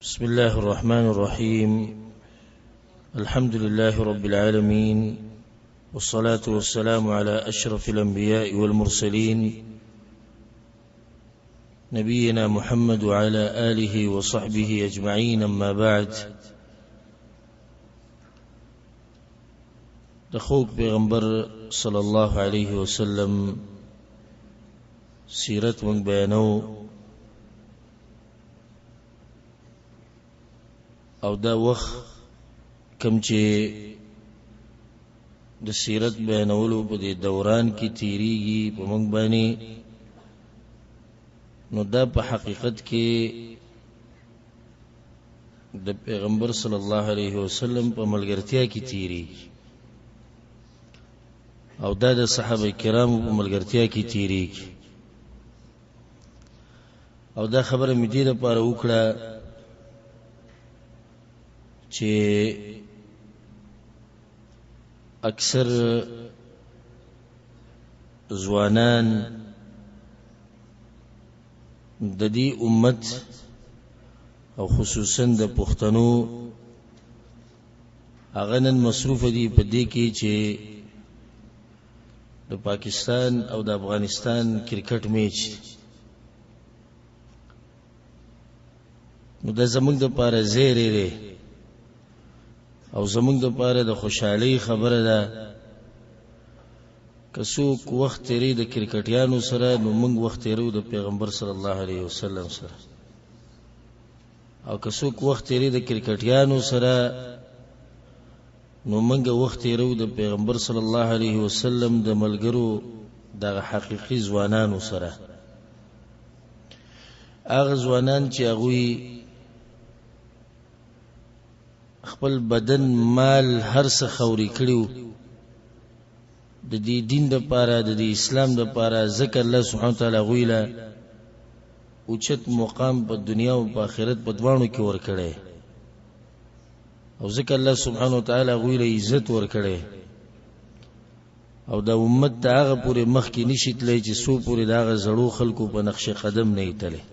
بسم الله الرحمن الرحيم. الحمد لله رب العالمين، والصلاة والسلام على أشرف الأنبياء والمرسلين، نبينا محمد وعلى آله وصحبه أجمعين، أما بعد. د خوږ پیغمبر صلی الله علیه وسلم سیرت مونږ بیانو، او دا وخت کم چې د سیرت بیانولو په دې دوران کې تیریږي په مونږ باندې، نو دا په حقیقت کې د پیغمبر صلی الله علیه وسلم په ملګرتیا کې تیریږي، او دا د صحابه کرامو په ملګرتیا کې تیریږي. او دا خبره مې دې لپاره وکړه چې اکثر ځوانان د دې امت او خصوصا د پښتنو هغه نن مصروف دي په دې کې چې د پاکستان او د افغانستان کرکټ میچ، نو د زمونږ د پاره زیری دی او زمونږ د پاره د خوشحالۍ خبره ده. که څوک وخت تیری د کرکټیانو سره، نو موږ وخت تیرو د پیغمبر صلی الله علیه وسلم سره، او که څوک وخت تیری د کرکټیانو سره، نو موږ وخت تیرو د پیغمبر صلی الله علیه وسلم د ملګرو دغه حقیقي ځوانانو سره، هغه ځوانان چې هغوی خپل بدن، مال، هر څه خوري کړیو د دې دین د پاره، د دې اسلام د پاره، ځکه الله سبحانه وتعالی هغوی له اوچت مقام په دنیا او په آخرت په دواړو کې ورکړی، او ځکه الله سبحانه وتعالی هغوی له عزت ورکړی، او دا امت ته هغه پورې مخکې نشي تللی چې څو پورې د هغه زړو خلکو په نقش قدم نه تللی.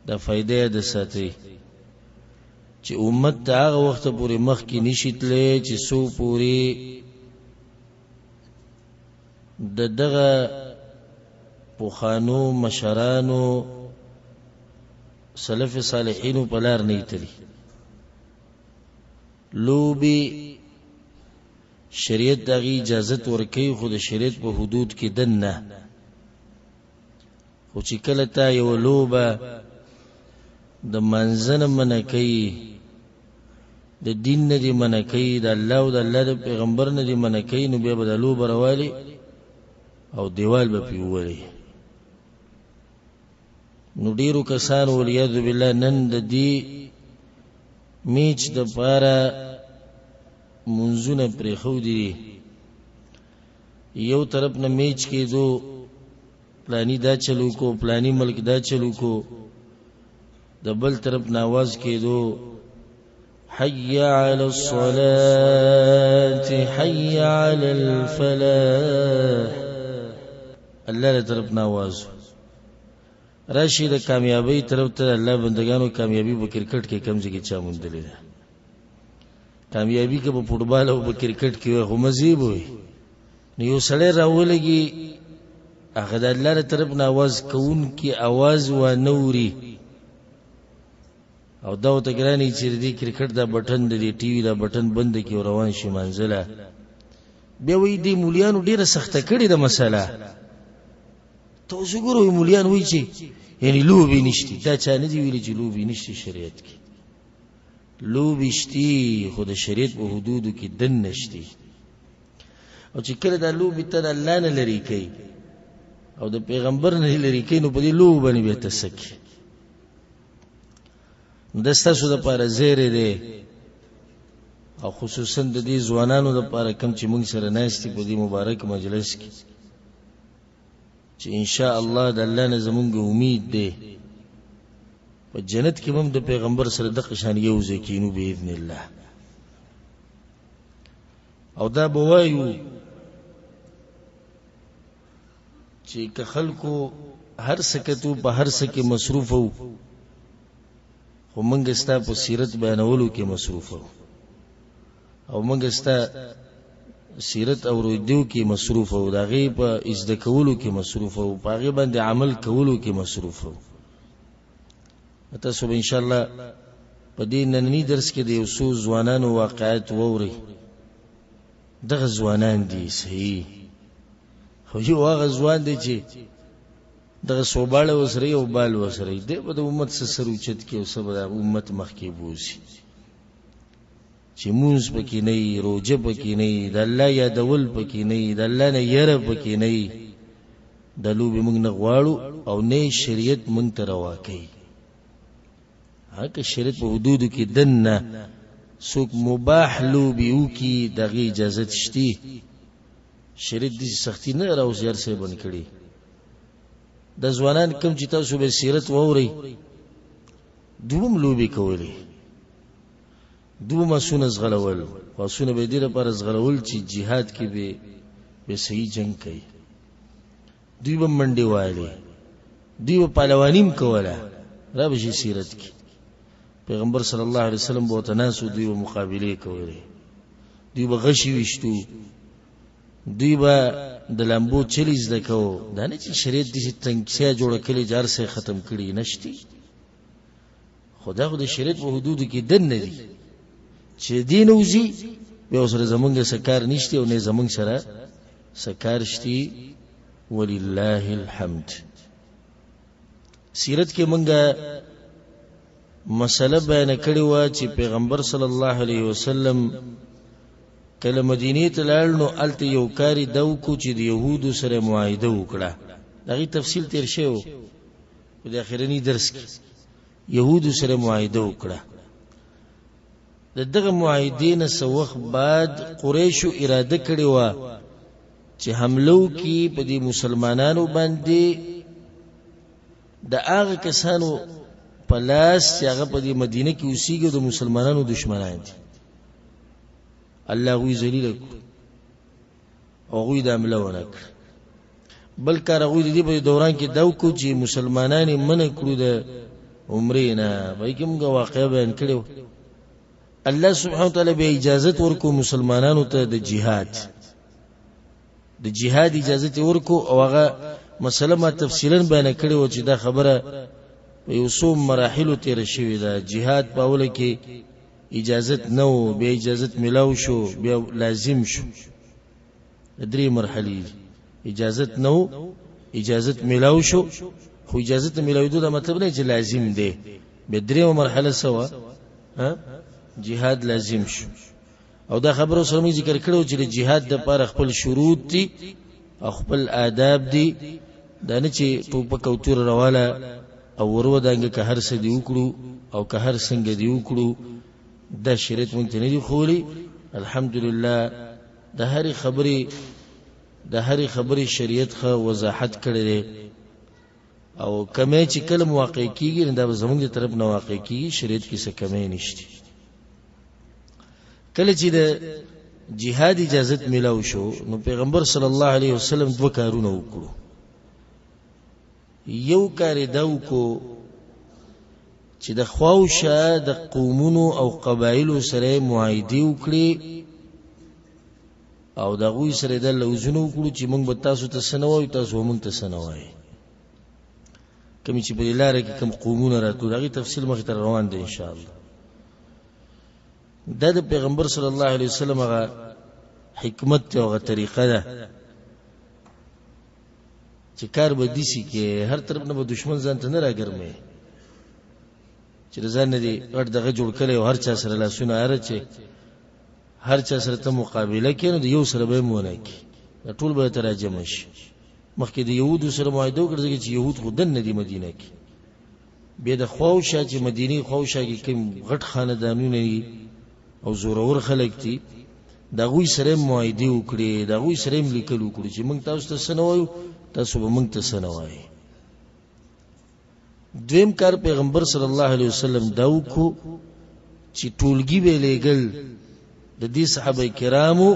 دا فایده یې د ساتي چې امت ته هغه وخت پورې مخکې نشي تللی چې څو پورې د دغه پخوانو مشرانو سلف صالحینو په لار نه تللی. لوبي شریعت د هغې اجازت ورکوي، خو د شریعت په حدود کې دننه. خو چې کله تا یوه لوبه د منځنه منع کوي، د دین نه دې منع کوي، د الله او د الله د پیغمبر نه دې منع کوي، نو بیا به د لوبه راوالي او دیوال به پرې وولي. نو ډیرو کسانو ولیعظ بالله نن د دې میچ د پاره منځونه پرېښودي دي. یو طرف نه میچ کېدو، پلانی دا چلو کو، پلانی ملک دا چلو کو، د بل طرف نه आवाज کېدو حي على الصلاة حي على الفلاح. الله له طرف نه आवाज راشي د کامیابی طرف ته. الله بندگانو، کامیابی په کرکټ کې کم ځای کې چا موندلې ده؟ کامیابی که په فوټبال او په کرکټ کې وي خو مزي به وي. نو یو سړی راولګي، هغه د الله له طرف نه اواز کوونکي اواز وانه اوري، او دا ورته ګراني چې د دې کرکټ دا بټن، د دې ټي وي دا بټن بند کړي او روان شي منزله. بیا وایي دې مولیانو ډېره سخته کړې ده مسله. ته اوس وګوره، وایي مولیان وایي چې یعنی لوبې نشتي. دا چا نه دي ویلي چې لوبې نشتي؟ شریعت کې لوبې شتي، خو د شریعت په حدودو کې دننه شتي. او چې کله دا لوبې ته د الله نه لرې کوي او د پیغمبر نه لرې کوي، نو په دې لوبو باندې بیا ته څه کوې؟ نو دا ستاسو دپاره زیری دی، او خصوصا د دې ځوانانو دپاره کوم چې موږ سره ناست دي په دې مبارک مجلس کې، چې ان شاء الله د الله نه زمونږ امید دی په جنت کې هم د پیغمبر سره دغه شان یو ځای کینو باذن الله. او دا به وایو چې که خلکو هر څه کتو، په هر څه کې مصروف وو، خو موږ ستا په سیرت بیانولو کې مصروف وو او موږ ستا سیرت اورېدو کې مصروف وو، د هغې په زده کولو کې مصروف وو، په هغې باندې عمل کولو کې مصروف وو. تاسو به انشاءالله په دې ننني درس کې د یو څو ځوانانو واقعیت واورئ. دغه ځوانان دي صحیح، خو یو هغه ځوان دی چې دغه سوباړه وسره یو بال وسره دی به د امت څه سر اوچت کړي او څه به د امت مخکې بوځي، چې مونځ پکې نه وي، روژه پکې نه وي، د الله یادول پکې نه وي، د الله نه یره پکې نه وي. دا لوبې موږ نه غواړو او نه شریعت موږ ته روا کوي. هغه شریعت په حدودو کې دننه څوک مباح لوبې وکړي د هغې اجازت شتي. شریعت داسې سختي نه راوستي هر څه یې بند کړي. د ځوانان کوم چې تاسو به سیرت واورئ، دوی هم لوبې کولې، دوی هم اسونه ځغلول، خو اسونه به یې دې لپاره ځغلول چې جهاد کې به صحیح جنګ کوي. دوی به منډې وهلې، دوی به پهلواني هم کوله. را به شي سیرت کې پیغمبر صلی الله علیه وسلم به ورته ناست وو، دوی به مقابلې کولې، دوی به غشي ویشتو، دوی به د لامبو چلی زده کوو. دا نه چې شریعت داسې تنګسیا جوړه کړې چې هر څه یې ختم کړي، نشتي. خو دا خو د شریعت په حدودو کې دننه دي، چې دې نه وځي بیا ورسره زمونږ څه کار نشته او نه زمونږ سره څه کار شتي. ولله الحمد. سیرت کې مونږه مسله بیان کړې وه چې پیغمبر صلی الله علیه وسلم کله مدینې ته لاړ نو هلته یو کار یې دا وکړو چې د یهودو سره معاهده وکړه. د هغې تفصیل تېر شوی و په د اخرني درس کې. یهودو سره معاهده وکړه. د دغه معاهدې نه څه وخت بعد قریشو اراده کړې وه چې حمله وکړي په دې مسلمانانو باندې د هغه کسانو په لاس چې هغه په دې مدینه کې اوسېږي او د مسلمانانو دشمنان دي. الله هغوی ذلیل کړو او هغوی دا حمله ونه کړه. بل کار هغوی د دې په دوران کې دا وکړو چې مسلمانان یې منع کړو د عمرې نه. په کې موږ واقعه بیان کړې وه. الله سبحانه وتعالی بیا اجازت ورکړو مسلمانانو ته د جهاد، د جهاد اجازت یې ورکړو. او هغه مسله ما تفصیلا بیان کړې وه چې دا خبره په یو څو مراحلو تېره شوې ده. جهاد په اوله کې اجازت نه و، بیا اجازت ملاو شو، بیا لازم شو. درې مرحلې دي. اجازت نه و، اجازت ملاو شو، خو اجازت ملاوېدو دا مطلب نه چې لازم دی. بیا درېیمه مرحله څه وه؟ جهاد لازم شو. او دا خبره سره موږ ذکر کړو چې د جهاد دپاره خپل شروط دي او خپل آداب دي. دا نه چې ټوپک او توره راواله او ور ودانګه که هر څه دې وکړو او که هر څنګه دې وکړو، دا شریعت موږ ته نه دي ښوولي. الحمدلله د هرې خبرې د هرې خبرې شریعت ښه وضاحت کړی دی، او کمی چې کله واقع کیږي نو دا به زموږ د طرف نه واقع کیږي، شریعت کې څه کمی نشته. کله چې د جهاد اجازت ملاو شو نو پیغمبر صلی الله علیه وسلم دوه کارونه وکړو. یو کار یې دا وکړو چې د خواوشا د قومونو او قبایلو سره یې معاهدې وکړې او د هغوی سره یې دا لوظونه وکړو چې موږ به تاسو ته څه نه وایو، تاسو به موږ ته څه نه وایئ. کومې چې په دې لاره کې کوم قومونه راتلو د هغې تفصیل مخې ته روان دی انشاءالله. دا د پیغمبر صلی الله علیه وسلم هغه حکمت دی او هغه طریقه ده چې کار به دیسی کې هر طرف نه به دشمن ځان ته نه راګرمې، چې ځان نه دی غټ دغه جوړ کړي او هر چا سره لاسونه اره چې هر چا سره ته مقابله کې نو د یو سره به مونه کې دا ټول به ته راجمع شي. مخکې د یهودو سره معاهده وکړه ځکه چې یهود خو دننه دي مدینه کې. بیا د خواوشا چې مدینې خواوشا کې کوم غټ خاندانونه دي او زورور خلک دي، د هغوی سره یې معاهدې وکړې، د هغوی سره یې لیکل وکړو چې موږ تاسو ته څه نه وایو، تاسو به موږ ته څه نه وایئ. دویم کار پیغمبر صلی الله علیه وسلم دا وکړو چې ټولګي به یې لېږل د دې صحابه کرامو،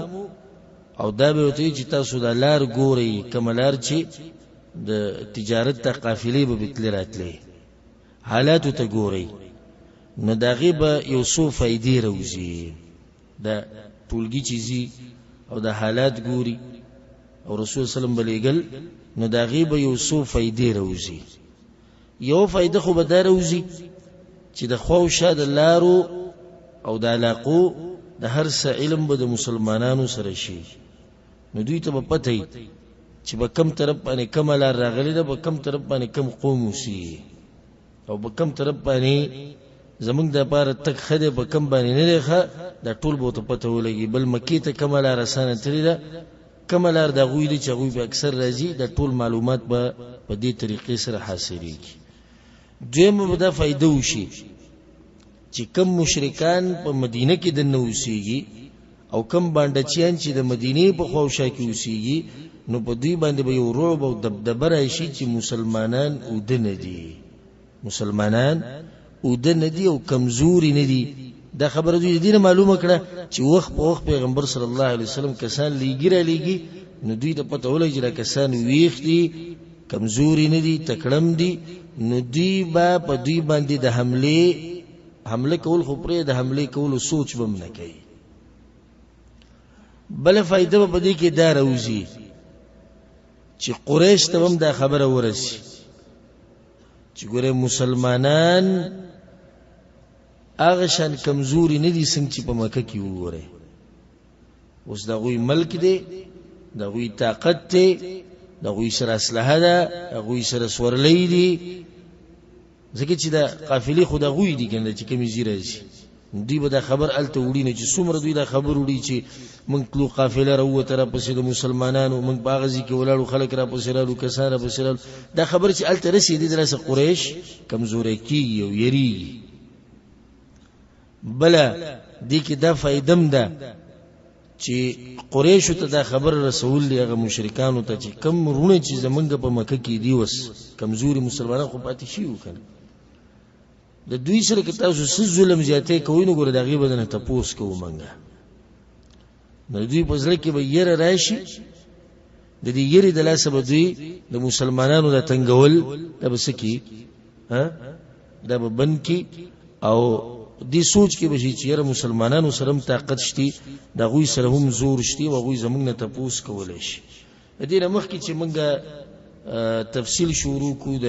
او دا به ورته چې تاسو دا لار ګورئ، کومه لار چې د تجارت ته قافلې به تلې راتلې، حالاتو ته ګورئ. نو د هغې به یو څو فایدې راوځي. دا ټولګي چې ځي او د حالات ګوري او رسول سلام به لېږل، نو د هغې به یو څو فایدې راوځي. یو فایده خو به دا راوځي چې د خوا او شا د لارو او د علاقو د هر څه علم به د مسلمانانو سره شي، نو دوی ته به پته وي چې په کم طرف باندې کومه لار راغلې ده، په کم طرف باندې کم قوم اوسي او په کم طرف باندې زمونږ د پاره تک ښه دی، په کم باندې نه دی ښه، دا ټول به ورته پته ولګي. بل مکې ته کومه لار اسانه تللې ده، کومه لار د هغوی دی چې هغوی به اکثر راځي، دا ټول معلومات به په دې طریقې سره حاصلېږي. دویمه به دا فایده وشي چې کم مشرکان په مدینه کې دننه اوسېږي او کم بانډچیان چې د مدینې په خواوشا کې اوسېږي، نو په دوی باندې به یو رعب او دبدبه راشي چې مسلمانان اوده نه دي، مسلمانان اوده نه دي او کمزوري نه دي. دا خبره دوی د دې نه معلومه کړه چې وخت په وخت پیغمبر صلی الله علیه وسلم کسان لیږي را لیږي، نو دوی ته پته ولګي چې دا کسان ویښ دي، کمزوري نه دي، تکړم دي، نو دوی به په دوی باندې د حمله کول خو پرې د حملې کولو سوچ به هم نه کوي. بله فایده به په دې کې دا راوځي چې قریش ته هم دا خبره ورسي چې ګوره مسلمانان هغه شان کمزوري نه دي څنګه چې په مکه کې وګوره. اوس د هغوی ملک دی، د هغوی طاقت دی، د هغوی سره اسلحه ده، هغوی سره سورلۍ دي، ځکه چې دا قافلې خو د هغوی دي که نه چې کومې ځي راځي، دوی به دا خبر هلته وړي. نو چې څومره دوی دا خبر وړي چې موږ تلو قافله راووته راپسې د مسلمانانو، موږ په هغه ځای کې ولاړو، خلک راپسې رالو، کسان راپسې رالو، دا خبر چې هلته رسېدې د لاسه قریش کمزوری کېږي او یریږي. بله دې کې دا فایده هم ده چې قریشو ته دا خبر رسول دي هغه مشرکانو ته چې کم وروڼه چې زمونږ په مکه کې دي اوس کمزوري مسلمانان خو پاتې شوي وو که نه، د دوی سره که تاسو څه ظلم زیاتی کوئ نو ګوره د هغې به درنه تپوس کوو موږ. نو دوی په زړه کې به یره راشي، د دې یرې د لاسه به دوی د مسلمانانو د تنګول دا به څه کړي، دا به بند کړي او دې سوچ کې به شي چې یاره مسلمانانو سره هم طاقت شتي، د هغوی سره هم زور شتي او هغوی زموږ نه تپوس کولی شي. د دې نه مخکې چې موږ تفصیل شروع کړو د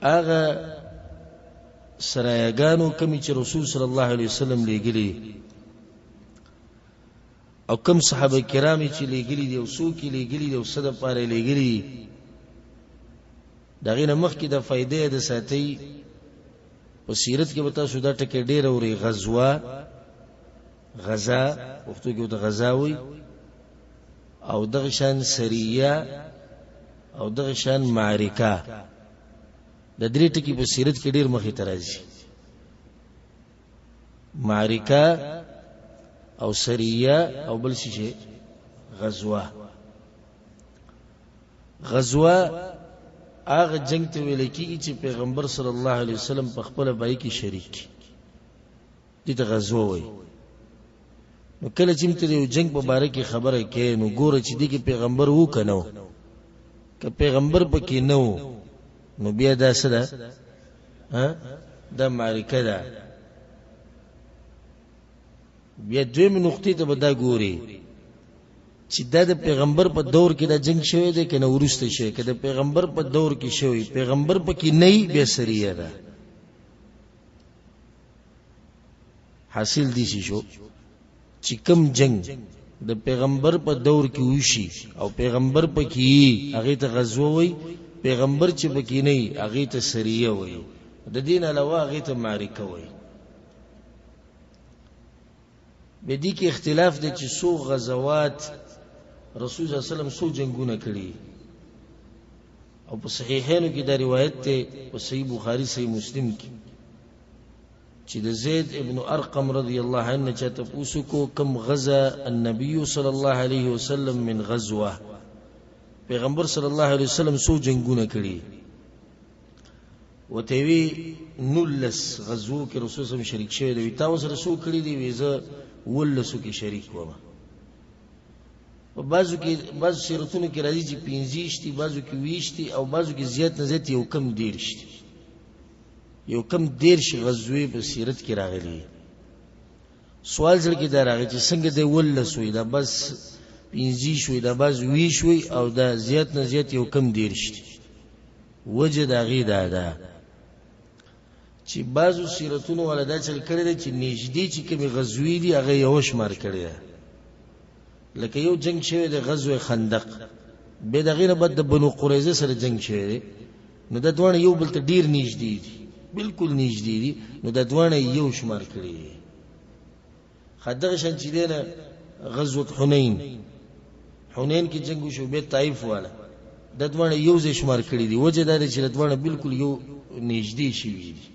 هغه سرایاګانو کومې چې رسول صلی الله علیه وسلم لېږلي او کوم صحابه کرام چې لېږلي دي او څوک یې لېږلي دي او څه دپاره یې لېږلي دي، د هغې نه مخکې د فایدې د ساتئ. په سیرت کې به تاسو دا ټکی ډېر اورئ، غزوه، غزا پښتو کې ورته غزا وایي، او دغه شان سریه او دغه شان معرکه، د درې ټکي په سیرت کې ډېر مخې ته راځي، معرکه او سریه او بل څه شی غزوه. غزوه هغه جنگ ته ویل کېږي چې پیغمبر صلی الله علیه وسلم په خپله پای کې شریک کړي، دې ته غزوه وایي. نو کله چې ته د یو جنگ په باره کې خبره کوې نو ګوره چې دې کې پیغمبر و که نه و. که پیغمبر پکې نه و نو بیا دا څه ده؟ دا معرکه ده. بیا دویمې نقطې ته به دا ګوري چې دا د پیغمبر په دور کې دا جنگ شوی دی که نه وروسته شوی. که د پیغمبر په دور کې شوی، پیغمبر پکې نه وي، بیا سریه ده. حاصل دي شو چې کم جنگ د پیغمبر په دور کې وشي او پیغمبر پکې وي هغې ته غزوه وایي، پیغمبر چې پکې نه وي هغې ته سریه وایي، د دې نه علاوه هغې ته معرکه وایي. بیا دې کې اختلاف دی چې څو غزوات رسول صلی الله علیه وسلم څو جنګونه کړي، او په صحیحینو کې دا روایت دی په صحیح بخاري صحیح مسلم کې چې د زید ابن ارقم رضی الله عنه چا تپوس وکړو کم غزا النبي صلی الله علیه وسلم من غزوه، پیغمبر صلی الله علیه وسلم څو جنګونه کړي، ورته وی 19 غزوو کې رسول صلی شریک شوی دی، تا ورسره څو کړي دي؟ وی زه 19 کې شریک وم. په بعضو کې بعضو سیرتونو کې راځي چې 25 دي، بعضو کې 20 دي، او بعضو کې زیات نه زیات یو کم 30 دي. یو کم 30 غزوې په سیرت کې راغلي. سوال زړه کې دا راغی چې څنګه دی 19 وي، دا بس 25 وي، دا بس 20 وي، او دا زیات نه زیات یو کم 30 دي. وجه د هغې دا ده چې بعضو سیرتونو والا دا چل کړی دی چې نږدې چې کومې غزوې دي هغه یې یوه شمار کړې ده. لکه یو جنګ شوی دی غزوه خندق، بیا د هغې نه بعد د بنو قریظه سره جنګ شوی دی، نو دا دواړه یو بل ته ډېر نږدې دي، بالکل نږدې دي، نو دا دواړه یې یو شمار کړي دي. ښه دغه شان چې دی نه غزوه حنین، حنین کې جنګ وشو، بیا طایف والا، دا دواړه یو ځای شمار کړي دي. وجه دا ده چې دا دواړه بالکل یو نږدې شوي دي.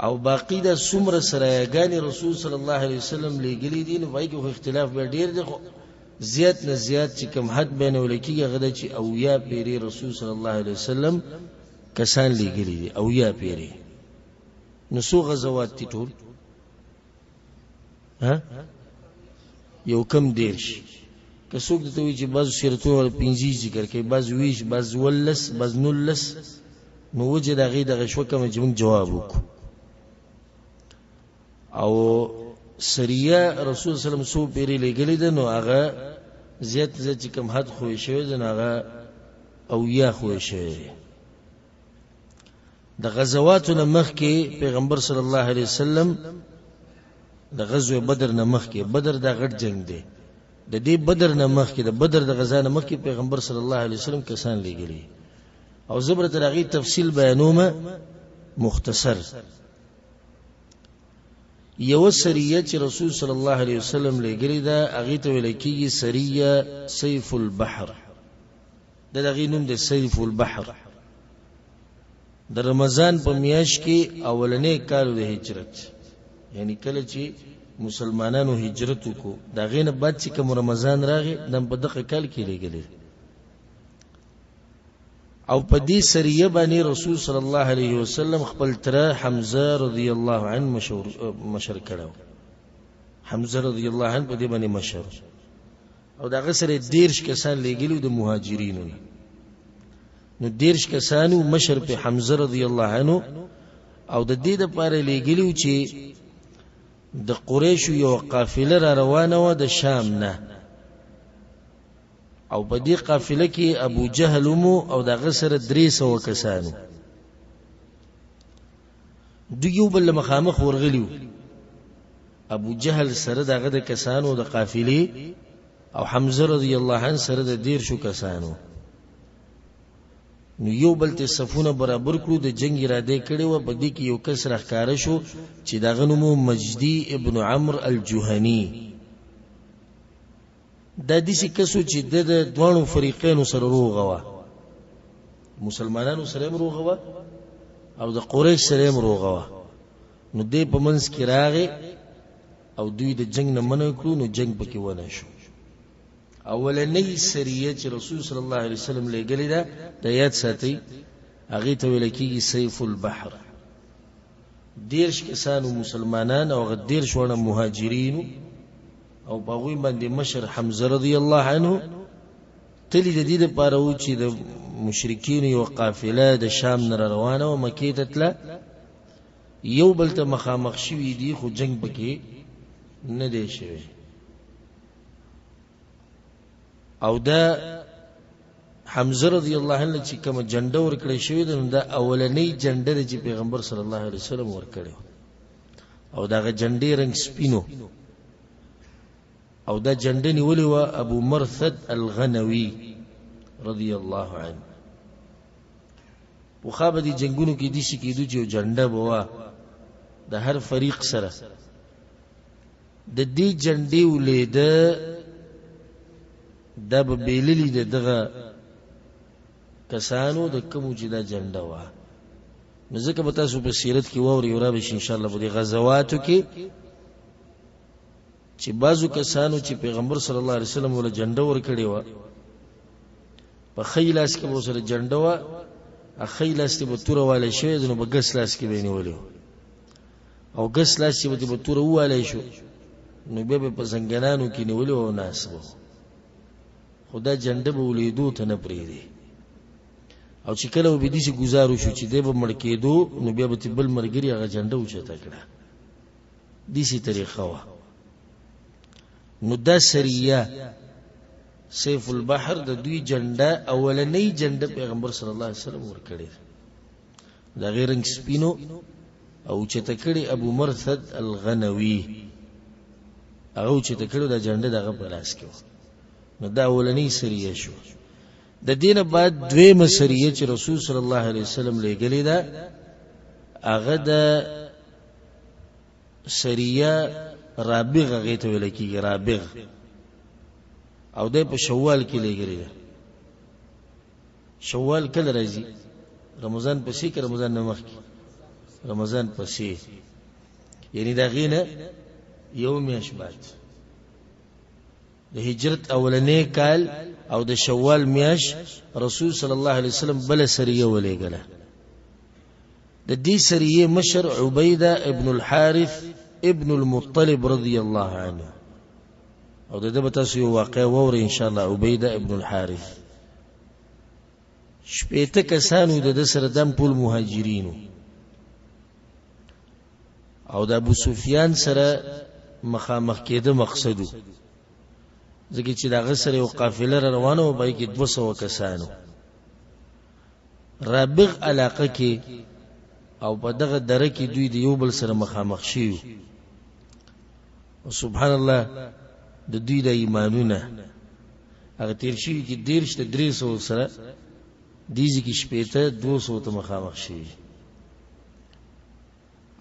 او باقی دا څومره سرایاګانې رسول صلی الله علیه وسلم لېږلي دي، نو په هغې کې خو اختلاف بیا ډېر دی، خو زیات نه زیات چې کوم حد بیانول کېږي هغه دی چې 70 پیرې رسول صلی الله علیه وسلم کسان لېږلي دي، 70 پیرې. نو څو غزوات دي ټول؟ ها یو کم 30. که څوک درته وایي چې بعضو سیرتونو والا 25 ذکر کوي، بعض 20، بعض 18، بعض 19، نو وجه د هغې دغه شوه کومه چې موږ جواب وکړو. او سریه رسول صلی الله علیه وسلم څو پیرې لېږلې ده، نو هغه زیات زیات چې کوم حد ښوی شوی دی، نو هغه 70 ښوی شوی دی. د غزواتو نه مخکې پیغمبر صلی الله علیه وسلم د غزوه بدر نه مخکې، بدر دا غټ جنگ دی، د دې بدر نه مخکې، د بدر د غزا نه مخکې پیغمبر صلی الله علیه وسلم کسان لېږلي. او زه به تر هغې تفصیل بیانوم مختصر. یوه سریه چې رسول صلی الله علیه وسلم لېږلې ده، هغې ته ویل کېږي سریه سیف البحر. د دغې نوم دی سیف البحر. د رمضان په میاشت کې اولنې کال د هجرت، یعنی کله چې مسلمانانو هجرت وکړو، د هغې نه بعد چې کوم رمضان راغی، دا په دغه کال کې لېږلی. او په دې سریه باندې رسول صلی الله علیه وسلم خپل تره حمزه رضی الله عنه مشر کړو. حمزه رضی الله عنه په دې باندې مشر، او د هغه سره 30 کسان لېږلي د مهاجرینو نه. نو 30 کسانو مشر په حمزه رضی الله عنه، او د دې دپاره لېږلي وو چې د قریشو یوه قافله را روانه وه د شام نه، او په دې قافله کې ابو جهل ومو او د هغه سره 300 کسانو. دوی یو بل مخامخ ورغلي وو، ابو جهل سره د هغه د کسانو د قافلې، او حمزه رضی الله عنه سره د 30 کسانو. نو یو بل ته صفونه برابر کړو، د جنگ اراده کړې وه. په دې کې یو کس راښکاره شو چې د هغه نوم و مجدي ابن عمرو الجهني. دا داسې کس و چې د دواړو فریقینو سره روغه وه، مسلمانانو سره هم روغه وه او د قریش سره هم روغه وه. نو دی په منځ کې راغی او دوی د جنگ نه منع کړو، نو جنگ پکې ونه شو. اولنۍ سریه چې رسول صلی الله علیه وسلم لېږلې ده، د یاد ساتئ، هغې ته ویل کېږي سیف البحر. 30 کسانو مسلمانان او هغه 30 واړه مهاجرینو، او په هغوی باندې مشر حمزه رضی الله عنه تلي د دې دپاره و چې د مشرکینو یوه قافله د شام نه را روانه وه، مکې ته تله، یو بل ته مخامخ شوي دي، خو جنګ پکې نه دی شوی. او دا حمزه رضی الله عنه چې کومه جنډه ورکړې شوې ده، نو دا اولنۍ جنډه ده چې پیغمبر صلی الله علیه وسلم ورکړې، او دغه جنډې رنګ سپینو، او دا جنډه نیولې وه ابو مرثد الغنوي رضی الله عنه. پخوا به دې جنګونو کې داسې کېدو چې یو جنډه به وه د هر فریق سره، د دې جنډې ولیده دا به بېللي د دغه کسانو د کومو چې دا جنډه وه. نو ځکه به تاسو په سیرت کې واورئ او را به شي انشاءالله په دې غزواتو کې چې بعضو کسانو چې پیغمبر صلی الله علیه وسلم وله جنډه ورکړې وه، په ښی لاس کې به ورسره جنډه وه، ښی لاس ته به توره والی شوې ده، نو په ګس لاس کې به یې نیولې وه، او ګس لاس چې به ترې په توره ووالی شو، نو بیا به په زنګنانو کې نیولې وه او ناست به. خو دا جنډه به ولیدو ته نه پرېږدي. او چې کله به داسې ګزار وشو چې دی به مړ کېدو، نو بیا به ترې بل ملګري هغه جنډه اوچته کړه. داسې طریقه وه. نو دا سریه سیف البحر د دوی جنډه، اولنۍ جنډه پیغمبر صلی الله علیه وسلم ورکړې ده. د هغې رنګ سپینو او اوچته کړې ابو مرثد الغنوي، هغه اوچته کړې، دا جنډه د هغه په لاس کې وه. نو دا اولنۍ سریه شو. د دې نه بعد دویمه سریه چې رسول صلی الله علیه وسلم لېږلې ده، هغه د سریه رابغ هغې ته ویل کېږي، رابغ، او دی په شوال کې لېږلې ده. شوال کله راځي؟ رمضان پسې که رمضان نه مخکې؟ رمضان پسې، یعنی د هغې نه یو میاشت بعد، د هجرت اولنې کال او د شوال میاش رسول صلی الله علیه وسلم بل سریه ولېږله. د دې سریې مشر عبیده ابن الحارث ابن المطلب رضی الله عنه، او د ده به تاسو یو واقعه واورئ ان شاء الله. عبیده ابن الحارث 60 کسانو د ده سره، دم ټول مهاجرینو، او د ابو سفیان سره مخامخ کېده مقصدو، ځکه چې د هغه سره یو قافله را روانه وه، په هغې کې 200 کسانو. رابغ علاقه کې او په دغه دره کې دوی د یو بل سره مخامخ شوي. سبحان الله، د دوی د ایمانونه هغه تیر شوي کې 30 ته 300 سره دې ځای کې 60 200 ته مخامخ شوي،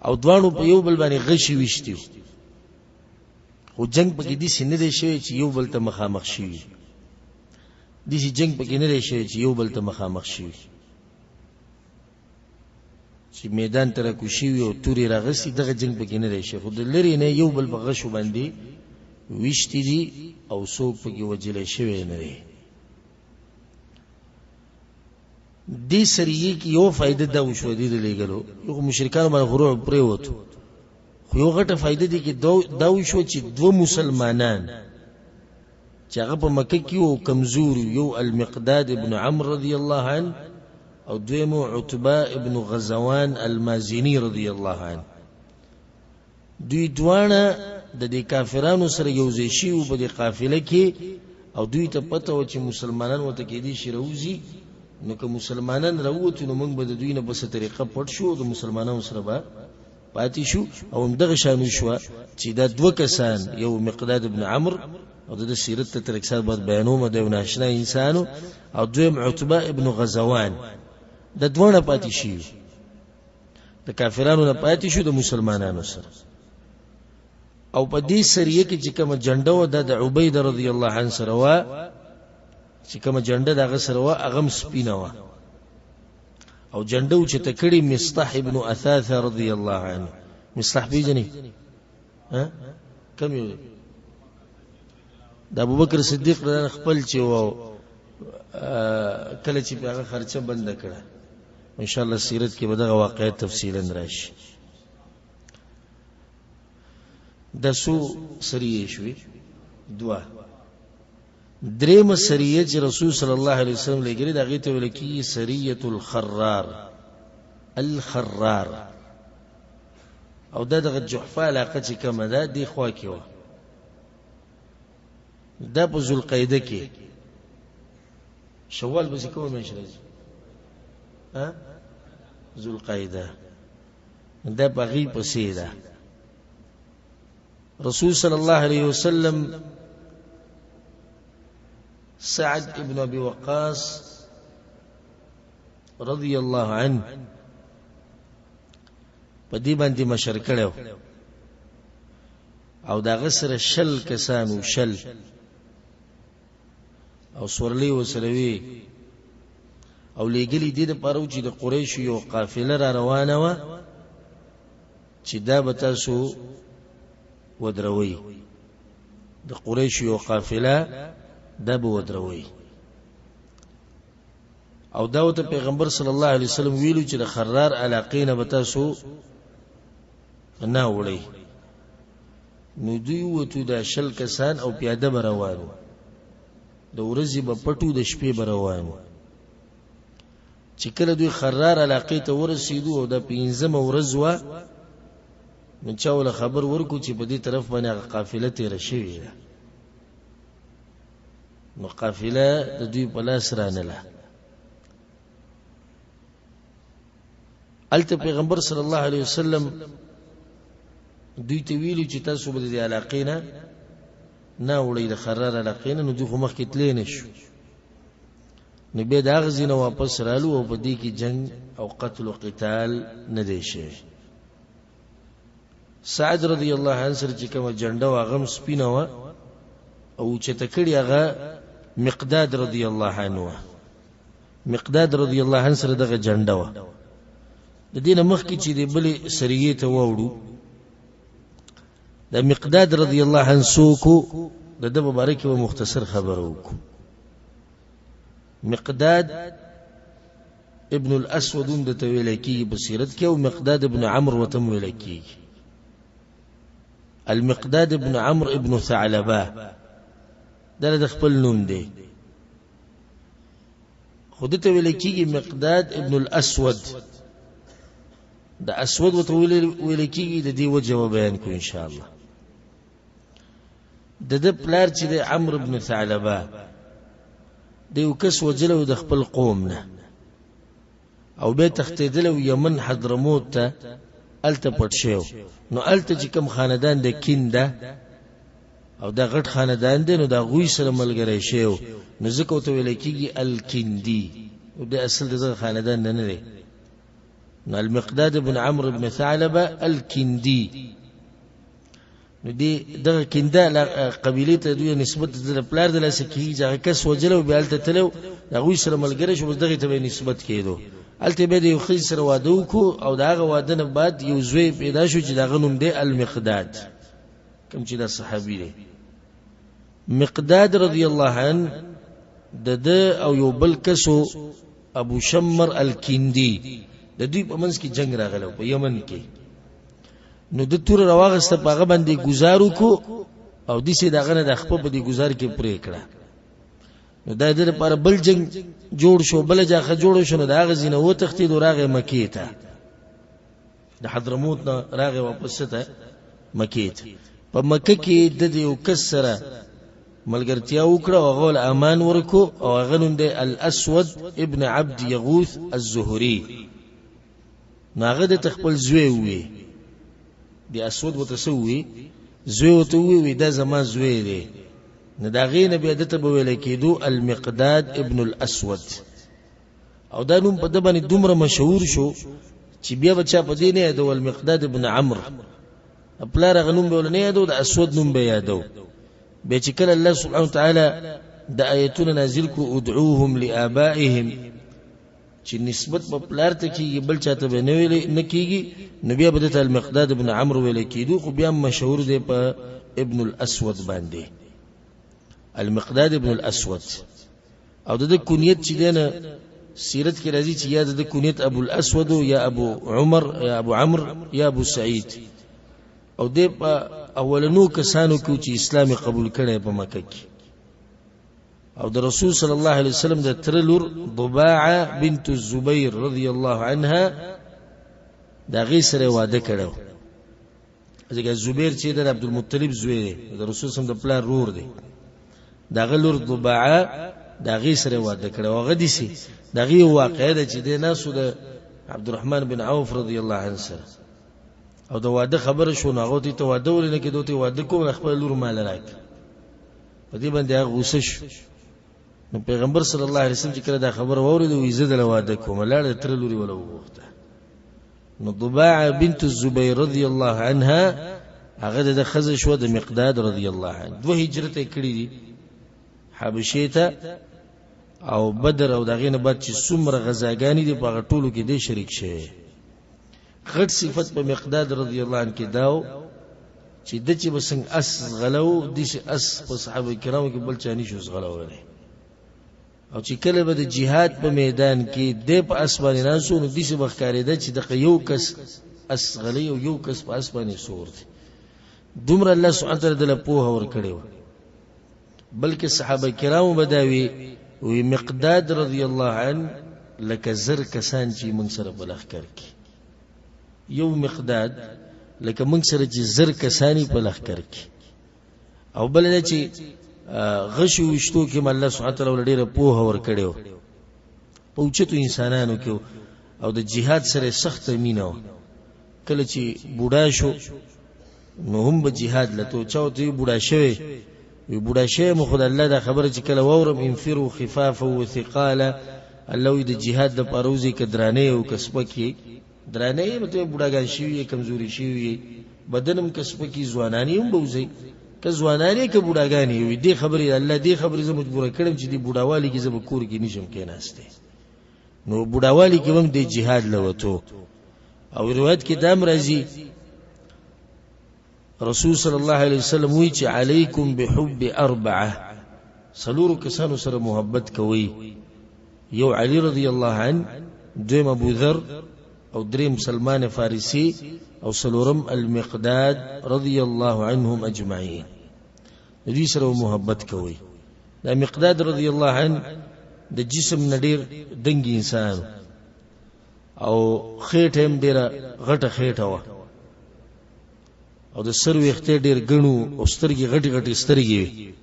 او دواړو په یو بل باندې غشي ویشتي، خو جنگ پکې داسې نه دی شوی چې یو بل ته مخامخ شوي. داسې جنگ پکې نه دی شوی چې یو بل ته مخامخ شوي، چې میدان ته راکوز شوي او تورې راغستي، دغه جنگ پکې نه دی شوی، خو د لرې نه یو بل په غشو باندې ویشتي دي او څوک پکې وژلی شوی نه دی. دې سریې کې یو فایده دا وشوه، دې د لېږلو یو خو مشرکانو باندې خو رعب پرېوت، خو یو غټه فایده دې کې دا وشوه چې دوه مسلمانان چې هغه په مکه کې وو کمزوري، یو المقداد ابن عمرو رضی الله عنه او دویم عتبه ابن غزوان المازنی رضی الله عنه، دوی دواړه د دې کافرانو سره یو ځای شوي وو په دې قافله کې، او دوی ته پته وه چې مسلمانان ورته کېدای شي راوځي، نو که مسلمانان راووتو نو موږ به د دوی نه په څه طریقه پټ شو او د مسلمانانو سره به پاتې شو. او همدغه شان وشوه چې دا دوه کسان، یو مقداد ابن عمرو او د ده سیرت ته تر اکثر بعد بیانوم، د یو ناشنا انسان، او دویم عتبه ابن غزوان، د دواړه پاتې شوي، د کافرانو نه پاتې شو د مسلمانانو سره. او په دې سریه کې چې کومه جنډه وه، دا د عبیده رضی الله عنه سره وه، چې کومه جنډه د هغه سره وه هغه هم سپینه وه، او جنډه اوچته کړې مصطح ابن اثاثه رضی الله عنه. مصطح پېژنې؟ کوم یو دی؟ د ابوبکر صدیق رضی الله خپل چې و، کله چې په هغه خرچه بنده کړه. ان شاء الله سیرت کې به دغه واقعیت تفصیلا راشي. د څو سریې شوې؟ دوه. درېیمه سریه چې رسول صلی الله علیه وسلم لېږلې ده، هغې ته ویل کېږي سریة الخرار، الخرار، او دا دغه جحفه علاقه چې کومه ده دې خوا کې وه. دا په ذوالقعده کې، شوال پسې کومه میاشت راځي؟ ذوالقعده، دا په هغې پسې ده. رسول صلی الله علیه وسلم سعد ابن ابي وقاص رضی الله عنه په دې باندې مشر کړو، او دا غسر 20 کسانو، 20 او سورلی وسره وی، او لېږلي دې دپاره و چې د قریشو یو قافله را روانه وه چې دا به تاسو ودروئ، د قریشو یو قافله دا به ودروئ. او دا ورته پیغمبر صلی الله علیه وسلم ویلو چې د خرار علاقې نه به تاسو نه وړئ. نو دوی ووتو دا 20 کسان او پیاده به روان وو، د ورځې به پټو، د شپې به روان وو. چې کله دوی خرار علاقې ته ورسېدو او دا پنځمه ورځ وه، نو چا وله خبر ورکو چې په دې طرف باندې هغه قافله تېره شوې ده. نو قافله د دوی په لاس رانله. هلته پیغمبر صلی الله علیه وسلم دوی ته ویلي چې تاسو به د دې علاقې نه نه وړئ، د خرار علاقې نه. نو دوی خو مخکې تللی نه شو. نو بیا د هغه ځای نه واپس رالو او په دې کې جنګ او قتل او قتال نه دی شوی. سعد رضی الله عنه سره چې کومه جنډه وه هغه هم سپینه وه او اوچته کړې هغه مقداد رضی الله عنه وه. مقداد رضی الله عنه سره دغه جنډه وه. د دې نه مخکې چې د بلې سریې ته واوړو، د مقداد رضی الله عنه څوک د ده په باره کې به مختصر خبره وکړو. مقداد ابن الاسود هم دته ویل کېږي په سیرت کې، او مقداد ابن عمرو ورته هم ویل کېږي. المقداد ابن عمرو ابن ثعلبه دا د خپل نوم دی، خو دته ویل کېږي مقداد ابن الاسود. د اسود ورته ویل کېږي، د دې وجه به بیان کړو ان شاء الله. د ده پلار چې دی عمرو بن ثعلبه د یو کس وژلی و د خپل قوم نه، او بیا تښتېدلی و یمن حضرموت ته، هلته پټ شوی و. نو هلته چې کوم خاندان د کینده او دا غټ خاندان دی، نو د هغوی سره ملګری شوی و، نو ځکه ورته ویل کېږي الکندي. نو دی اصل د دغه خاندان نه نه دی. نو المقداد بن عمرو بن ثعلبه الکندي، نو دی دغه کنده قبیلې ته دوی نسبت د پلار د لاسه کېږي چې هغه کس وژلی و، بیا هلته تللی و، د هغوی سره ملګری شو، بس دغې ته به یې نسبت کېدو. هلته بیا د یو ښځې سره واده وکړو او د هغه واده نه بعد یو زوی پیدا شو چې د هغه نوم دی المقداد، کوم چې دا صحابي دی. مقداد رضی الله عنه د ده او یو بل کس ابو شمر الکندي، د دوی په منځ کې جنګ راغلی په یمن کې. نو د توره راواغسته، په هغه باندې ګزار وکړو او داسې د هغه نه د خپه په دې ګزار کې پرې کړه. نو دا د ده لپاره بل جنګ جوړ شو، بله جاخه جوړ شو. نو د هغه ځای نه وتښتېدو، راغی مکې ته، د حضرموت نه راغی واپس ته مکې ته. په مکه کې د دې یو کس سره ملګرتیا وکړه او هغه له امان ورکو، او هغه نوم دی الاسود ابن عبد یغوث الزهري. نو هغه د خپل زوی ووی، د اسود ورته څه ووی، زوی ورته ووی، وی دا زما زوی دی. نو د هغې نه بیا ده ته به ویل کېدو المقداد ابن الاسود. او دا نوم په ده باندې دومره مشهور شو چې بیا به چا په دې نه یادو المقداد ابن عمرو، پلار هغه نوم به ول نه یادو، د اسود نوم به یادو. بیا چې کله الله سبحانه وتعالی د آیتونه نازل کړو ادعوهم لآبائهم، چې نسبت په پلار ته کېږي بل چاته به نه ویل نه کېږي، نو بیا به دته المقداد ابن عمرو ویل کېدو، خو بیا مشهور دی په ابن الاسود باندې، المقداد ابن الاسود. او د ده کنیت چې دی نه سیرت کې راځي چې یا د ده کنیت ابو الاسود یا ابو عمر یا ابو عمرو یا ابو سعید. او دی په اولنو کسانو کې چې اسلام یې قبول کړی په مکه کې. او د رسول صلی الله علیه وسلم د تره لور ضباعه بنت الزبیر رضی الله عنها د هغې سره واده کړی و. ځکه زبیر چې د عبدالمطلب زوی دی، د رسول صلی د پلار رور دی، د هغه لور ضباعه د هغې سره واده کړی و. هغه داسې د هغې یو واقعه ده چې دی ناست و د عبدالرحمن بن عوف رضی الله عنه سره، او د واده خبره شو، نو هغه ته واده ولې نه کېدو، ته واده کوم خپله لور ماله راکړه. په دې باندې هغه غوسه شو. نو پیغمبر صلی الله علیه وسلم چې کله دا خبره واورېده، وایي زه دله واده کوم، لاړه د تره لوري وله وغوښته. نو ضباعه بنت الزبیر رضی الله عنها هغه د ښځه شوه د مقداد رضی الله عنه. دوه هجرته یې کړي دي حبشې ته او بدر او د هغې نه بعد چې څومره غزاګانې دي په هغه ټولو کې دی شریک شوی. غټ صفت په مقداد رضی الله عنه کې داو چې د چې به څنګه اس ځغلو، داسې اس په صحابه کرامو کې بل چا نشو ځغلولی. او چې کله به د جهاد په میدان کې دی په اس باندې ناست و، نو داسې به ښکارېده چې دغه یو کس اس ځغلوي او یو کس په اس باندې سور دی. دومره الله سبحانه وتعالی دله پوهه ورکړې وه. بلکې صحابه کرامو به دا وي، وي مقداد رضی الله عنه لکه 1000 کسان چې موږ سره په لښکر کې، یو مقداد لکه موږ سره چې 1000 کسان په لښکر کې. او بل دا چې غشو وشتو کې الله سبحانه وتعالی ول ډیره پوهه ورکړې وه، په اوچتو انسانانو کې، او د جهاد سره سخت مینه وه. کله چې بوډا شو نو هم به جهاد لته، چا ورته بوډا شوی وی بوډا شوی مو، خو د الله دا خبره چې کله واورم انفروا خفافا وثقالا، الله وی د جهاد لپاره وځئ که درانه او که سپک یې. درانه یې مطلب بوډاګان شوي یې، کمزوري شوي یې، بدن هم که سپک یې، ځوانان یې هم به وځئ، که ځوانان یې که بوډاګان یې. وي دې خبرې الله دې خبرې زه مجبوره کړم چې دې بوډاوالي کې زه به کور کې نشم کېناستی. نو بوډاوالي کې هم دې جهاد له وتو. او روایت کې دام راځي رسول صلی الله علیه وسلم وی چې علیکم بحب اربعه، څلورو کسانو سره محبت کوئ، یو علی رضی الله عنه، دویم ابو ذر، او دریم سلمان فارسی، او څلورم المقداد رضی الله عنهم اجمعین. د دوی سره محبت کوئ. دا مقداد رضی الله عنه د جسم نه ډیر دنګ انسان او خېټه هم ډیره غټه خېټه وه، او د سر ویښته ډیر ګڼو، او سترګې غټې غټې سترګې وې،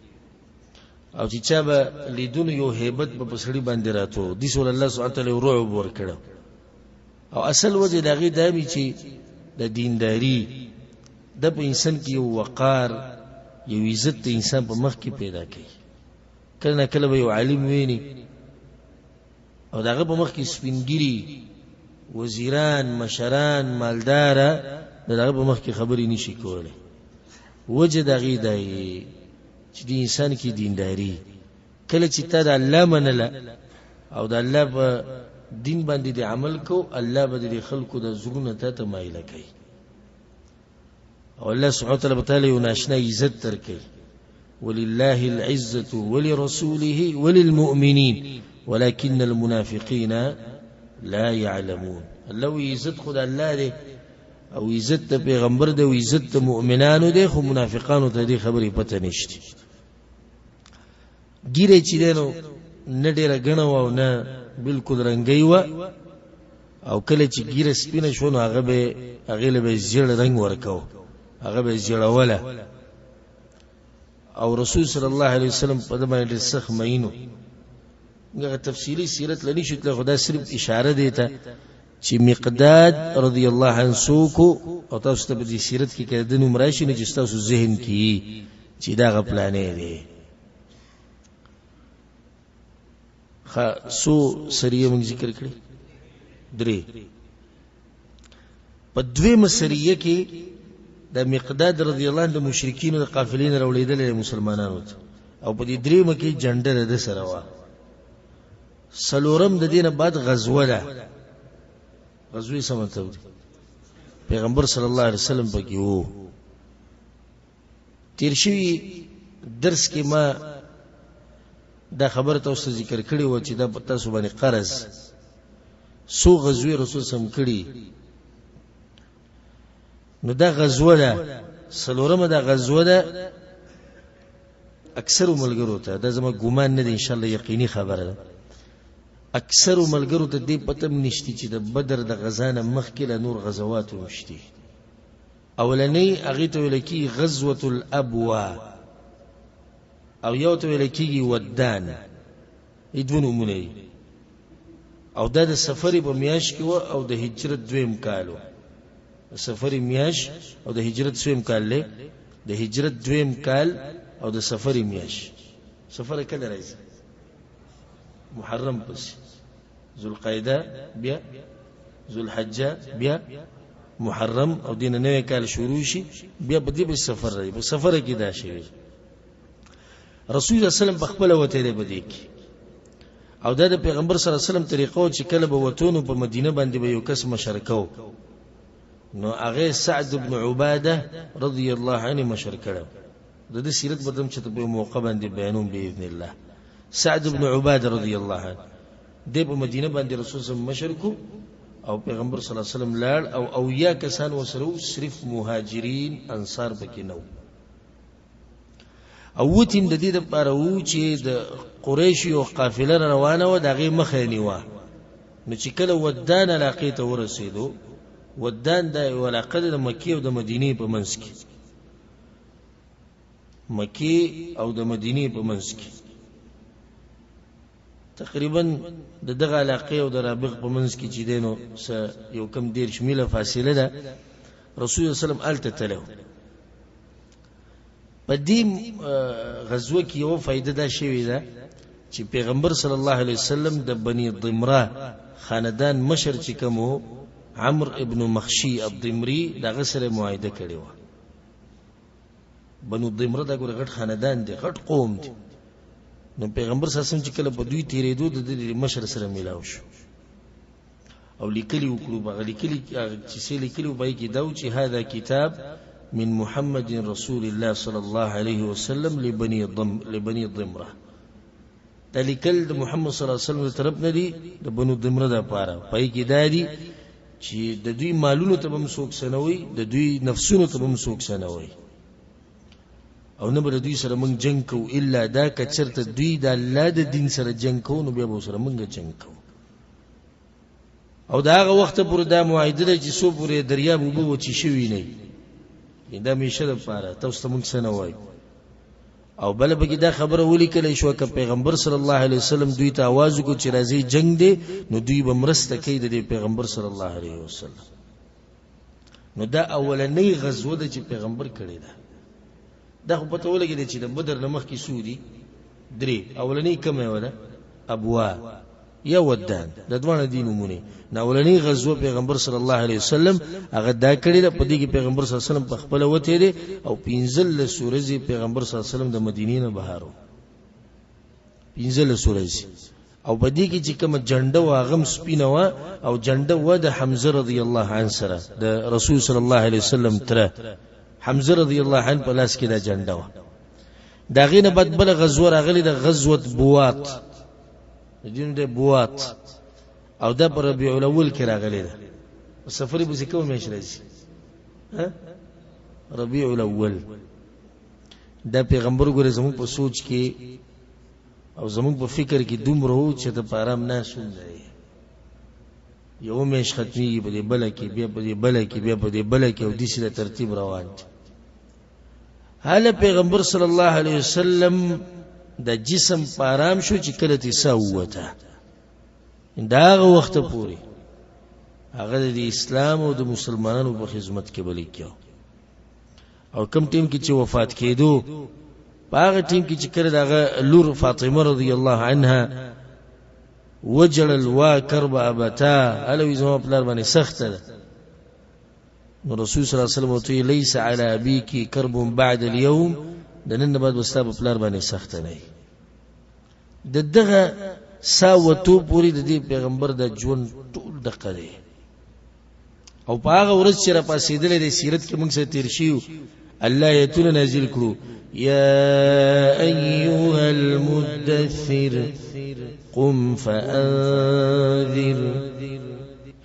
او چې چا به لیدونو یو هیبت به په سړي باندې راتو. دې سره الله سبحانه وتعالی یو رعب ورکړو. او اصل وجه د هغې دا وي چې د دینداري د په انسان کې یو وقار، یو عزت د انسان په مخ کې پیدا کوي. کله نه کله به یو عالم ویني او د هغه په مخ کې سپین ږیري، وزیران، مشران، مالداره د هغه په مخ کې خبرې نشي کولی. وجه د هغې دا چې د انسان کې دینداري، کله چې تا د الله منله او د الله په دین باندې د عمل کو، الله به د خلکو د زړونو ته ته مایله کوي، او الله سبحانه وتعالی به تعالی یو ناشنا عزت درکوي. ولله العزة ولرسوله وللمؤمنين ولكن المنافقين لا يعلمون. الله وی عزت خو د الله دی، او عزت د پیغمبر دی، او عزت د مؤمنانو دی، خو منافقانو ته دې خبرې پته نشته. ګیره چې دی نو نه ډېره ګڼه وه او نه بالکل رنګۍ وه، او کله چې ګیره سپینه شوه نو هغه به هغې له به یې زیړ رنګ ورکاو، هغه به یې زیړوله. او رسول صلی الله علیه وسلم په ده باندې ډېر سخت مئین و. هغه تفصیلي سیرت له نشو تللی، خو دا صرف اشاره دی ته چې مقداد رضی الله عنه څوک، او تاسو ته په دې سیرت کې که د نوم راشي نو چې ستاسو ذهن کې چې دا هغه پلانی دی. ښه څو سریې موږ ذکر کړې؟ درې. په دویمه سریه کې د مقداد رضی الله عنه د مشرکینو د قافلې نه راوړېدلی مسلمانانو ته، او په دې درېیمه کې جنډه د ده سره وه. څلورم د دې نه بعد غزوه ده. غزوې څه مطلب دی؟ پیغمبر صلی الله علیه وسلم پکې وو. تیر شوي درس کې ما دا خبره تاسو ته ذکر کړې وه چې دا په تاسو باندې قرض څو غزوې رسول سم کړي. نو دا غزوه ده، څلورمه دا غزوه ده. اکثرو ملګرو ته دا زما ګمان نه دی، انشاءالله یقیني خبره ده، اکثرو ملګرو ته دې پته هم نشتي چې د بدر د غزا نه مخکې له نور غزوات هم شتي. اولنۍ هغې ته ویل کېږي غزوة الابوا، او یو ته ویل کېږي ودان. دې دوه نومونه دي. او دا د سفر په میاشت کې وه او د هجرت دویم کال و. د سفر میاشت او د هجرت څویم کال دی؟ د هجرت دویم کال او د سفر میاشت. سفر کله راځي؟ محرم پسې، ذوالقعده، بیا ذوالحجه، بیا محرم، او دین نوی کال شروع شي، بیا په دې به سفر راځي. په سفر کې دا شوی رسول الله صلی الله علیه وسلم په خپله وتی دی په دې کې. او دا د پیغمبر صلی الله علیه وسلم طریقه و چې کله به وتو نو په مدینه باندې به یو کس مشر کو، نو هغه سعد بن عباده رضی الله عنه مشر کړو. د دې سیرت به دم چې په موقع باندې بیانوم باذن الله. سعد بن عباده رضی الله عنه دی په مدینه باندې رسول صلی مشر کو، او پیغمبر صلی الله علیه وسلم لاړ، او او یا کسان وسره صرف مهاجرین انصار پکې نه وو. او وتیم د دې لپاره وو چې د قریش یو قافله روانه وه، د هغې مخه یې نیوه. نو چې کله ودان علاقې ته ورسېدو، ودان دا یوه علاقه ده د مکې او د مدینې په منځ کې، مکې او د مدینې په منځ کې تقریبا د دغه علاقې او د رابغ په منځ کې چې دی نو څه یو کم 30 میله فاصله ده. رسول الله صلی الله علیه وسلم هلته تللی و. په دې غزوه کې یوه فایده دا شوې ده چې پیغمبر صلی الله علیه وسلم د بني ضمره خاندان مشر چې کوم و، عمرو ابن مخشي الضمري، د هغه سره معاهده کړې وه. بنو ضمره دا ګوره غټ خاندان دی، غټ قوم دی. نو پیغمبر صلی الله علیه وسلم چې کله په دوی تېرېدو د دې مشر سره میلاو شو او لیکلي وکړو. هغه لیکلي چې څه لیکلي وو په هغې کې دا و چې هذا کتاب من محمد رسول الله صلی الله علیه وسلم لبني ضمره. دا لیکل د محمد صلی الله علیه وسلم د طرف نه دي د بنو ضمره دپاره. په هغې کې دا دي چې د دوی مالونو ته به هم څوک څه نه وایي، د دوی نفسونو ته به هم څوک څه نه وایي، او نه به د دوی سره موږ جنګ کوو الا دا که چېرته دوی د الله د دین سره جنګ کوو نو بیا به ورسره موږ جنګ کوو. او د هغه وخته پورې دا معاهده ده چې څو پورې دریاب اوبه وچې شوي نه وي، دا همیشه دپاره تاسو ته موږ څه نه وایو. او بله پکې دا خبره ولیکلی شوه که پیغمبر صلی الله علیه وسلم دوی ته اواز وکړو چې راځئ جنګ دی، نو دوی به مرسته کوي د دې پیغمبر صلی الله علیه وسلم. نو دا اولنۍ غزوه ده چې پیغمبر کړې ده. دا خو پته ولګېده چې د بدر نه مخکې څو دي؟ درې. اولنۍ کومه یوه ده؟ ابوا یا ودان، د دواړه دي نومونه. نو اولنۍ غزوه پیغمبر صلی الله علیه وسلم هغه دا کړې ده. په دې کې پیغمبر صلی الله علیه وسلم په خپله وتی دی او 15 ورځې پیغمبر صلی الله علیه وسلم د مدینې نه بهر و، 15 ورځې. او په دې کې چې کومه جنډه وه هغه هم سپینه وه، او جنډه وه د حمزه رضی الله عنه سره، د رسول صلی الله علیه وسلم تره حمزه رضی الله عنه په لاس کې دا جنډه وه. د هغې نه بعد بله غزوه راغلې ده، غزوة بوات، د دې نوم دی بوات، او دا په ربیع الاول کې راغلې ده. په سفر پسې کومه میاشت راځي؟ ربیع الاول. دا پیغمبر ګوره زموږ په سوچ کې او زموږ په فکر کې دومره وو چې ته په آرام ناست هم نه یې. یوه میاشت ختمېږي، په دې بله کې، بیا په دې بله کې، بیا په دې بله کې، او داسې د ترتیب روان دی. هله پیغمبر صلی الله علیه وسلم د جسم په آرام شو چې کله ترې ساه ووته. د هغه وخته پورې هغه د اسلام او د مسلمانانو په خدمت کې بلکې او کوم ټیم کې چې وفات کېدو، په هغه ټیم کې چې کله د هغه لور فاطمه رضی الله عنها وجړل وا کرب ابتا، هله وایي زما پلار باندې سخته ده. نو رسول صلی الله علیه وسلم ورته وایي لیس علی ابیک کرب بعد اليوم، د نن نه بعد به ستا په پلار باندې سخته نه وي. د دغه سا وتو پورې د دې پیغمبر د ژوند ټول دقه دی. او په هغه ورځ چې راپاڅېدلی دی، سیرت کې موږ سره تېر شوي، الله آیتونه نازل کړو، یا ایها المدثر قم فانذر.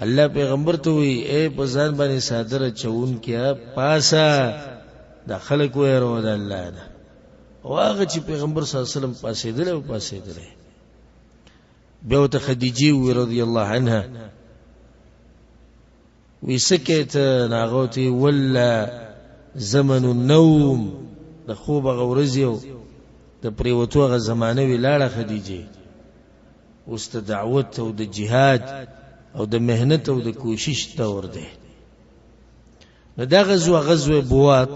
الله پیغمبر ته وایي ای په ځان باندې څادر اچوونکیه پاسه، دا خلک ویروه د الله نه. او هغه چې پیغمبر صلی الله علیه وسلم پاڅېدلی او پاڅېدلی، بیا ورته خدیجې وویل رضی الله عنها، وی څه کوې ته؟ نو هغه ورته ویل ولا زمن النوم، د خوب هغه ورځې او د پرېوتو هغه زمانه وي لاړه خدیجې، اوس د دعوت او د جهاد او د محنت او د کوشش دور دی. نو دا غزوه غزوه بوات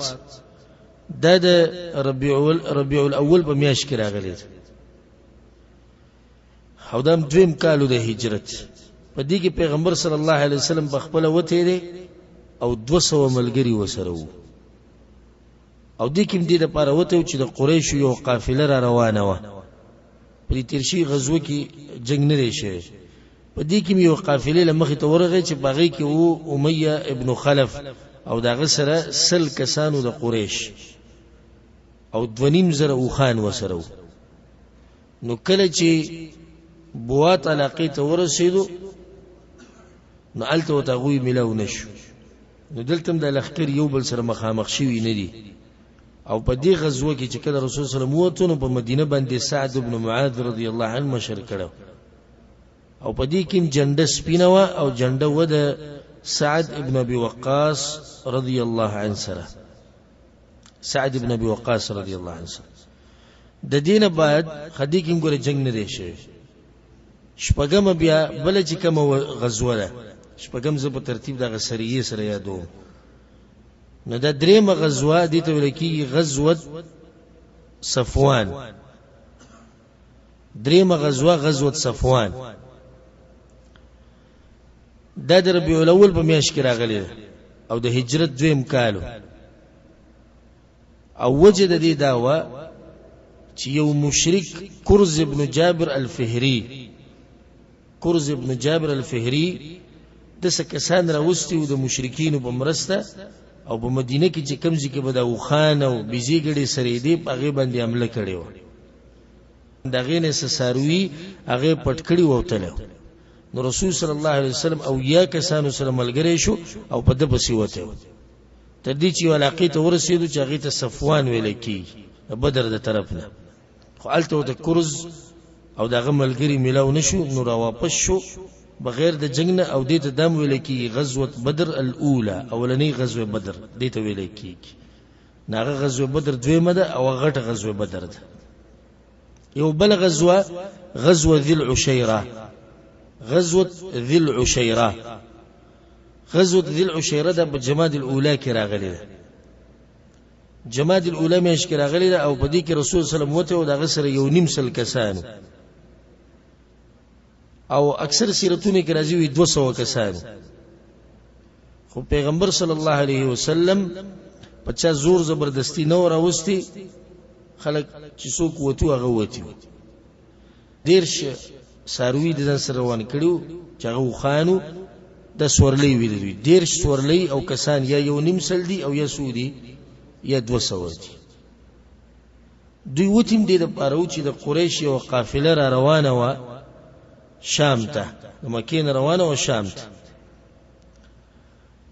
دا د ربیع الاول په میاشت کې راغلې ده، او دا هم دویم کالو د هجرت. په دې کې پیغمبر صلی الله علیه وسلم په خپله وتی دی او 200 ملګري ورسره وو. او دې کې هم دې دپاره وتی و چې د قریشو یو قافله را روانه وه. په دې تېر شوي غزوه کې جنګ نه دی شوی. په دې کې هم یو قافلې له مخې ته ورغی چې په هغې کې و امیه ابن خلف او د هغه سره 100 کسانو د قریش او 2500 اوښان ورسره وو. نو کله چې بوات علاقې ته ورسېدو نو هلته ورته هغوی میلاو نه شو. نو دلته هم د لښکر یو بل سره مخامخ شوي نه دي. او په دې غزوه کې چې کله رسول صلی الله علیه وسلم ووتو نو په مدینه باندې سعد بن معاذ رضی الله عنه مشر کړو. او په دې کې جنډه سپینه وه او جنډه وه د سعد ابن ابي وقاص رضی الله عنه سره، سعد ابن ابي وقاص رضی الله عنه سره. د دینه بعد خدي کې ګوره جنگ نه دی شوی. شپږم بیا بل چې کومه غزوه ده، شپږم زه په ترتیب دغه سریه سره یادوم. نو دا درېیمه غزوه دې ته ویل کېږي غزوه صفوان. درېیمه غزوه غزوه صفوان دا د ربیع الاول په میاشت کې راغلې ده او د هجرت دویم کالو. او وجه د دې دا وه چې یو مشرک کرز ابن جابر الفهري، کرز ابن جابر الفهري د څه کسان راوستي وو د مشرکینو په مرسته، او په مدینه کې چې کوم ځای کې به د اوښان او بیزې ګړې سرېدې په هغې باندې حمله کړې وه. د هغې نه څه څاروي هغې پټ کړي وو او تللی. نو رسول صلی الله علیه وسلم او یا کسانو سره ملګری شو او په ده پسې وتی و، تر دې چې یو علاقې ته ورسېدو چې هغې ته صفوان ویل کېږي د بدر د طرف نه. خو هلته ورته کرز او د هغه ملګري میلاو نه شو، نو راواپس شو بغیر د جنګ نه. او دې ته دام ویل کېږي غزوة بدر الاولى، اولنۍ غزوة بدر دې ته ویل کېږي. نو هغه غزوة بدر دویمه ده او هغه غټه غزوة بدر ده. یو بل غزوه غزوة ذي العشیره، غزوة ذي العشیره، غزوة ذي العشیره ده په جماد الاولى کې راغلې ده. جماد الاولى میاشت کې راغلې ده او په دې کې رسول صلی الله علیه وسلم وته او د هغه سره یو نیم سل کسانو، او اکثر سیرتونه کې راځي وي 200 کسانو. خو پیغمبر صلی الله علیه وسلم په چا زور زبردستی نه راوستي، خلک چې څوک وتو هغه وتي. 30 څاروي د ځان سره روان کړي وو چې هغه اوښانو د سورلۍ وي د دوی 30 سورلۍ او کسان یا یو نیم سل دي او یا څو دي یا 200 دي. دوی وتیم دې دپاره و چې د قریش یوه قافله را روانه وه شام ته، د مکې نه روانه وه شام ته.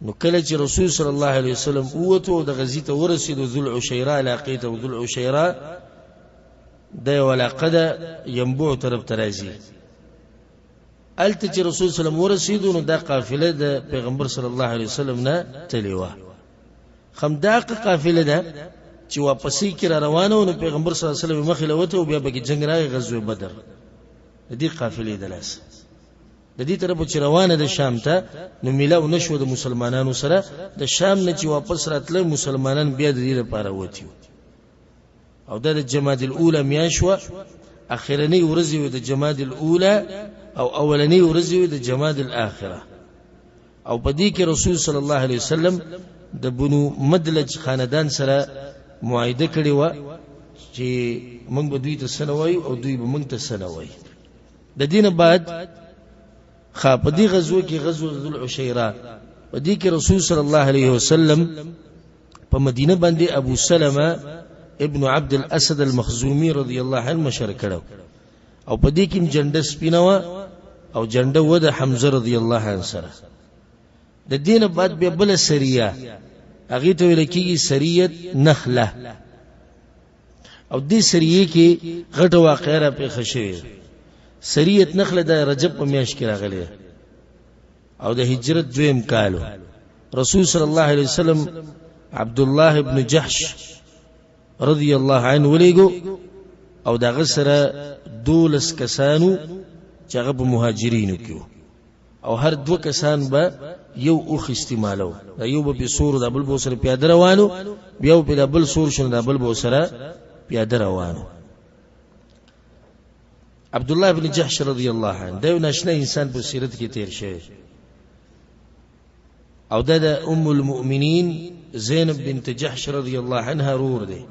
نو کله چې رسول صلی الله علیه وسلم ووتو او د غزي ته ورسېدو، ذو العشیره علاقې ته، ذو العشیره دا یوه علاقه ده ینبوع طرف ته راځي. هلته چې رسول صلی الله علیه وسلم ورسېدو نو دا قافله د پیغمبر صلی الله علیه وسلم نه تلې وه. همدغه قافله ده چې واپسې کې را روانه وه، نو پیغمبر صلی الله علیه وسلم مخې له وته او بیا پکې جنګ راغی، غزوه بدر د دې قافلې د لاسه. د دې طرفه چې روانه ده شام ته، نو میلاو نه شو د مسلمانانو سره. د شام نه چې واپس راتله مسلمانان بیا د دې لپاره وتي وو. او دا د جماد الاولى میاشت وه، اخرنۍ ورځې وې د جماد الاولى او اولنۍ ورځې وې د جماد الاخره. او په دې کې رسول صلی الله علیه وسلم د بنو مدلج خاندان سره معاهده کړې وه چې موږ به دوی ته څه نه وایو او دوی به موږ ته څه نه وایي. د دې نه بعد ښه په دې غزوه کې غزوه ذو العشیره، په دې کې رسول صلی الله علیه وسلم په مدینه باندې ابو سلمه ابن عبد الاسد المخزومی رضی الله عنه مشر کړو. او په دې کې جنډه سپینه وه او جنډه وه د حمزه رضی الله عنه سره. د دې نه بعد بیا بله سریه هغې ته ویل کېږي سریت نخله. او دې سریې کې غټه واقعه را پېښه شوې ده. سریت نخله د رجب په میاشت کې راغلې ده او د هجرت دویم کال و. رسول صلی الله علیه وسلم عبد الله ابن جحش رضی الله عنه ولېږو او د هغه سره 12 کسانو چې هغه په مهاجرینو کې وو، او هر 2 کسان به یو اوښ استعمالو. دا یو به پې سور، دا بل به ورسره پیاده روانو، بیا به پې دا بل سور شو، دا بل به ورسره پیاده روانو. عبد الله بن جحش رضی الله عنه دا یو ناشنا انسان په سیرت کې تیر شوی، او دا د ام المؤمنین زینب بنت جحش رضی الله عنها رور دی.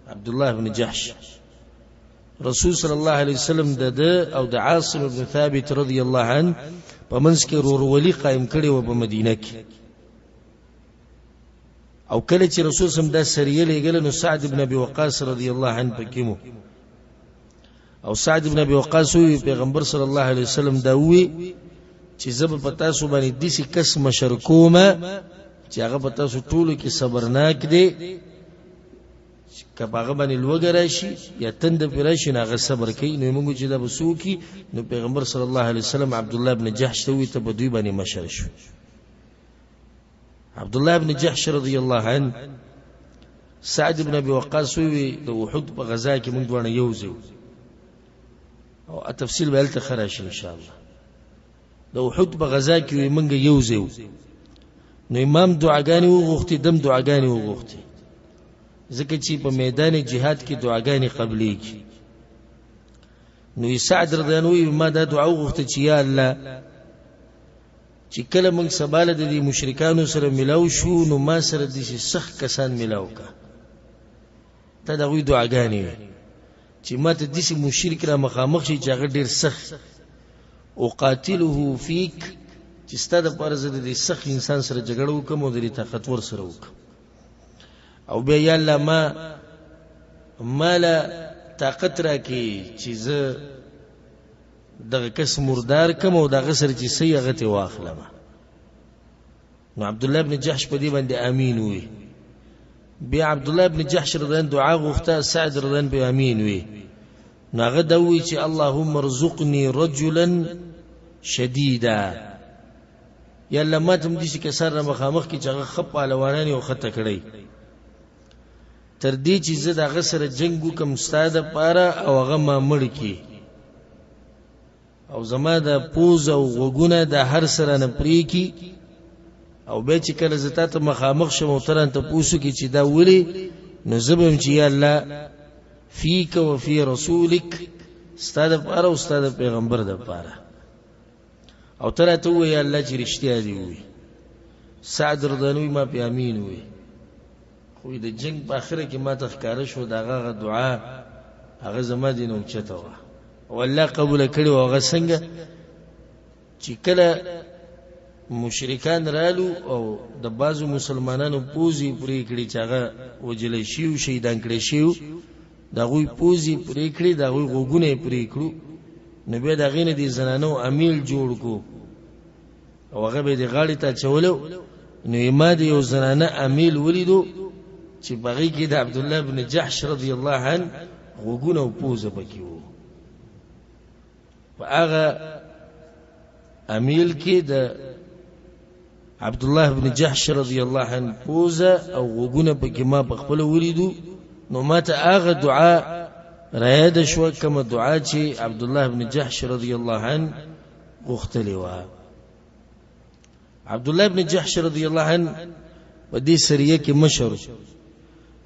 عبد الله بن جحش رسول صلی الله علیه وسلم د ده او د عاصم بن ثابت رضی الله عنه په منځ کې رورولي قایم کړې وه په مدینه کې. او کله چې رسول سم دا سریه لېږله نو سعد بن ابي وقاص رضی الله عنه پکې مو. او سعد بن ابي وقاص وی پیغمبر صلی الله علیه وسلم دا وی چې زه به په تاسو باندې داسې کس مشر کوم چې هغه په تاسو ټولو کې صبرناک دی، که په هغه باندې لوږه راشي یا تنده پرې راشي، نو هغه صبر کوي. نو موږ چې دا به څه وکړي؟ نو پیغمبر صلی الله علیه وسلم عبدالله بن جحش ته وویل ته په دوی باندې مشر شو. عبدالله بن جحش رضی الله عنه سعد بن ابي وقاص وی د احد په غزا کې موږ دواړه یو ځای، او تفصیل به هلته ښه راشي ان شاء الله. د احد په غزا کې وی موږ یو ځای، نو امام دعاګانې وغوښتې، دم دعاګانې وغوښتې، ځکه چې په میدان جهاد کې دعاګانې قبلېږي. نو سعد رضی الله عنه ما دا دعا وغوښته چې یا الله چې کله موږ سبا له د دې مشرکانو سره ملاو شو، نو ما سره داسې سخت کسان ملاو که. ته د هغوی دعاګانې وې چې ما ته داسې مشرک را مخامخ شي چې هغه ډېر سخت، اقاتله فیک، چې ستا دپاره زه د دې سخت انسان سره جګړه وکړم او د دې طاقتور سره وکړم. او بیا یا الله ما له طاقت راکړي چې زه دغه کس مردار کم او دغه سره چې څه هغه ترې واخلم. نو عبدالله بن جحش په دې باندې امین وي. بیا عبدالله بن جحش رضی الله دعا غوښته، سعد رضی الله په امین وي. نو هغه دا ووایي چې اللهم ارزقني رجلا شدیدا، یا الله ما ته هم داسې کسان را مخامخ کړي چې هغه ښه پهلوانان او ښه تکړه، تر دې چې زه د هغه سره جنګ وکړم ستا دپاره او هغه ما مړ کړي، او زما د پوز او غوږونه د هر څه رانه پرې کړي، او بیا چې کله زه تا ته مخامخ شم او ته رانه تپوس وکړې چې دا ولې، نو زه به وایم چې یا الله فیک و فی رسولک، ستا دپاره او ستا د پیغمبر دپاره، او ته راته ووایه یا الله چې رښتیا دې ووایي. سعد رضی الله عنه ما پې امین ووایي. خو د جنګ په اخره کې ما ته ښکاره شو د هغه هغه دعا هغه زما دې نه اوچته وه او الله قبوله کړې وه. هغه څنګه چې کله مشرکان رالو او د بعضو مسلمانانو پوزې پرې کړې چې هغه وژلی شوي، شهیدان کړی شوي، د هغوی پوزې پرې کړې، د هغوی غوږونه یې پرې کړو، نو بیا د هغې نه د زنانو امیل جوړ کړو او هغه به یې د غاړې ته اچولو. نو ما د یو زنانه امیل ولیدو چې په هغې کې د عبدالله بن جحش رضی الله عنه غوږونه او پوزه پکې وو. په هغه امیل کې د عبدالله بن جحش رضی الله عنه پوزه او غوږونه پکې ما په خپله ولیدو. نو ما ته هغه دعا رایاده شوه کومه دعا چې عبدالله بن جحش رضی الله عنه غوښتلې وه. عبدالله بن جحش رضی الله عنه په دې سریه کې مشر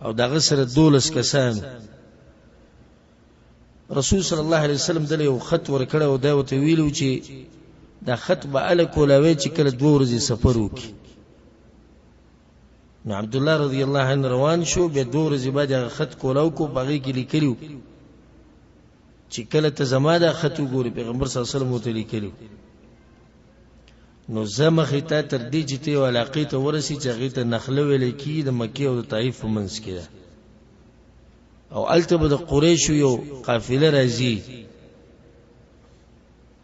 او د هغه سره 12 کسان. رسول صلی الله علیه وسلم دله یو خط ورکړی او دا ورته ویلي چې دا خط به هله کولاوی چې کله 2 ورځې سفر وکړي. نو عبدالله رضی الله عنه روان شو، بیا 2 ورځې بعد هغه خط کولاو کو، په هغې کې لیکلي وو چې کله ته زما دا خط وګورې، پیغمبر صلی الله علیه وسلم ورته لیکلي، نو زه مخې ته تر دې چې ته یو علاقې ته ورسې چې هغې ته نخله ویلی کېږي، د مکې او د طایف په منځ کې ده، او هلته به د قریشو یو قافله راځي،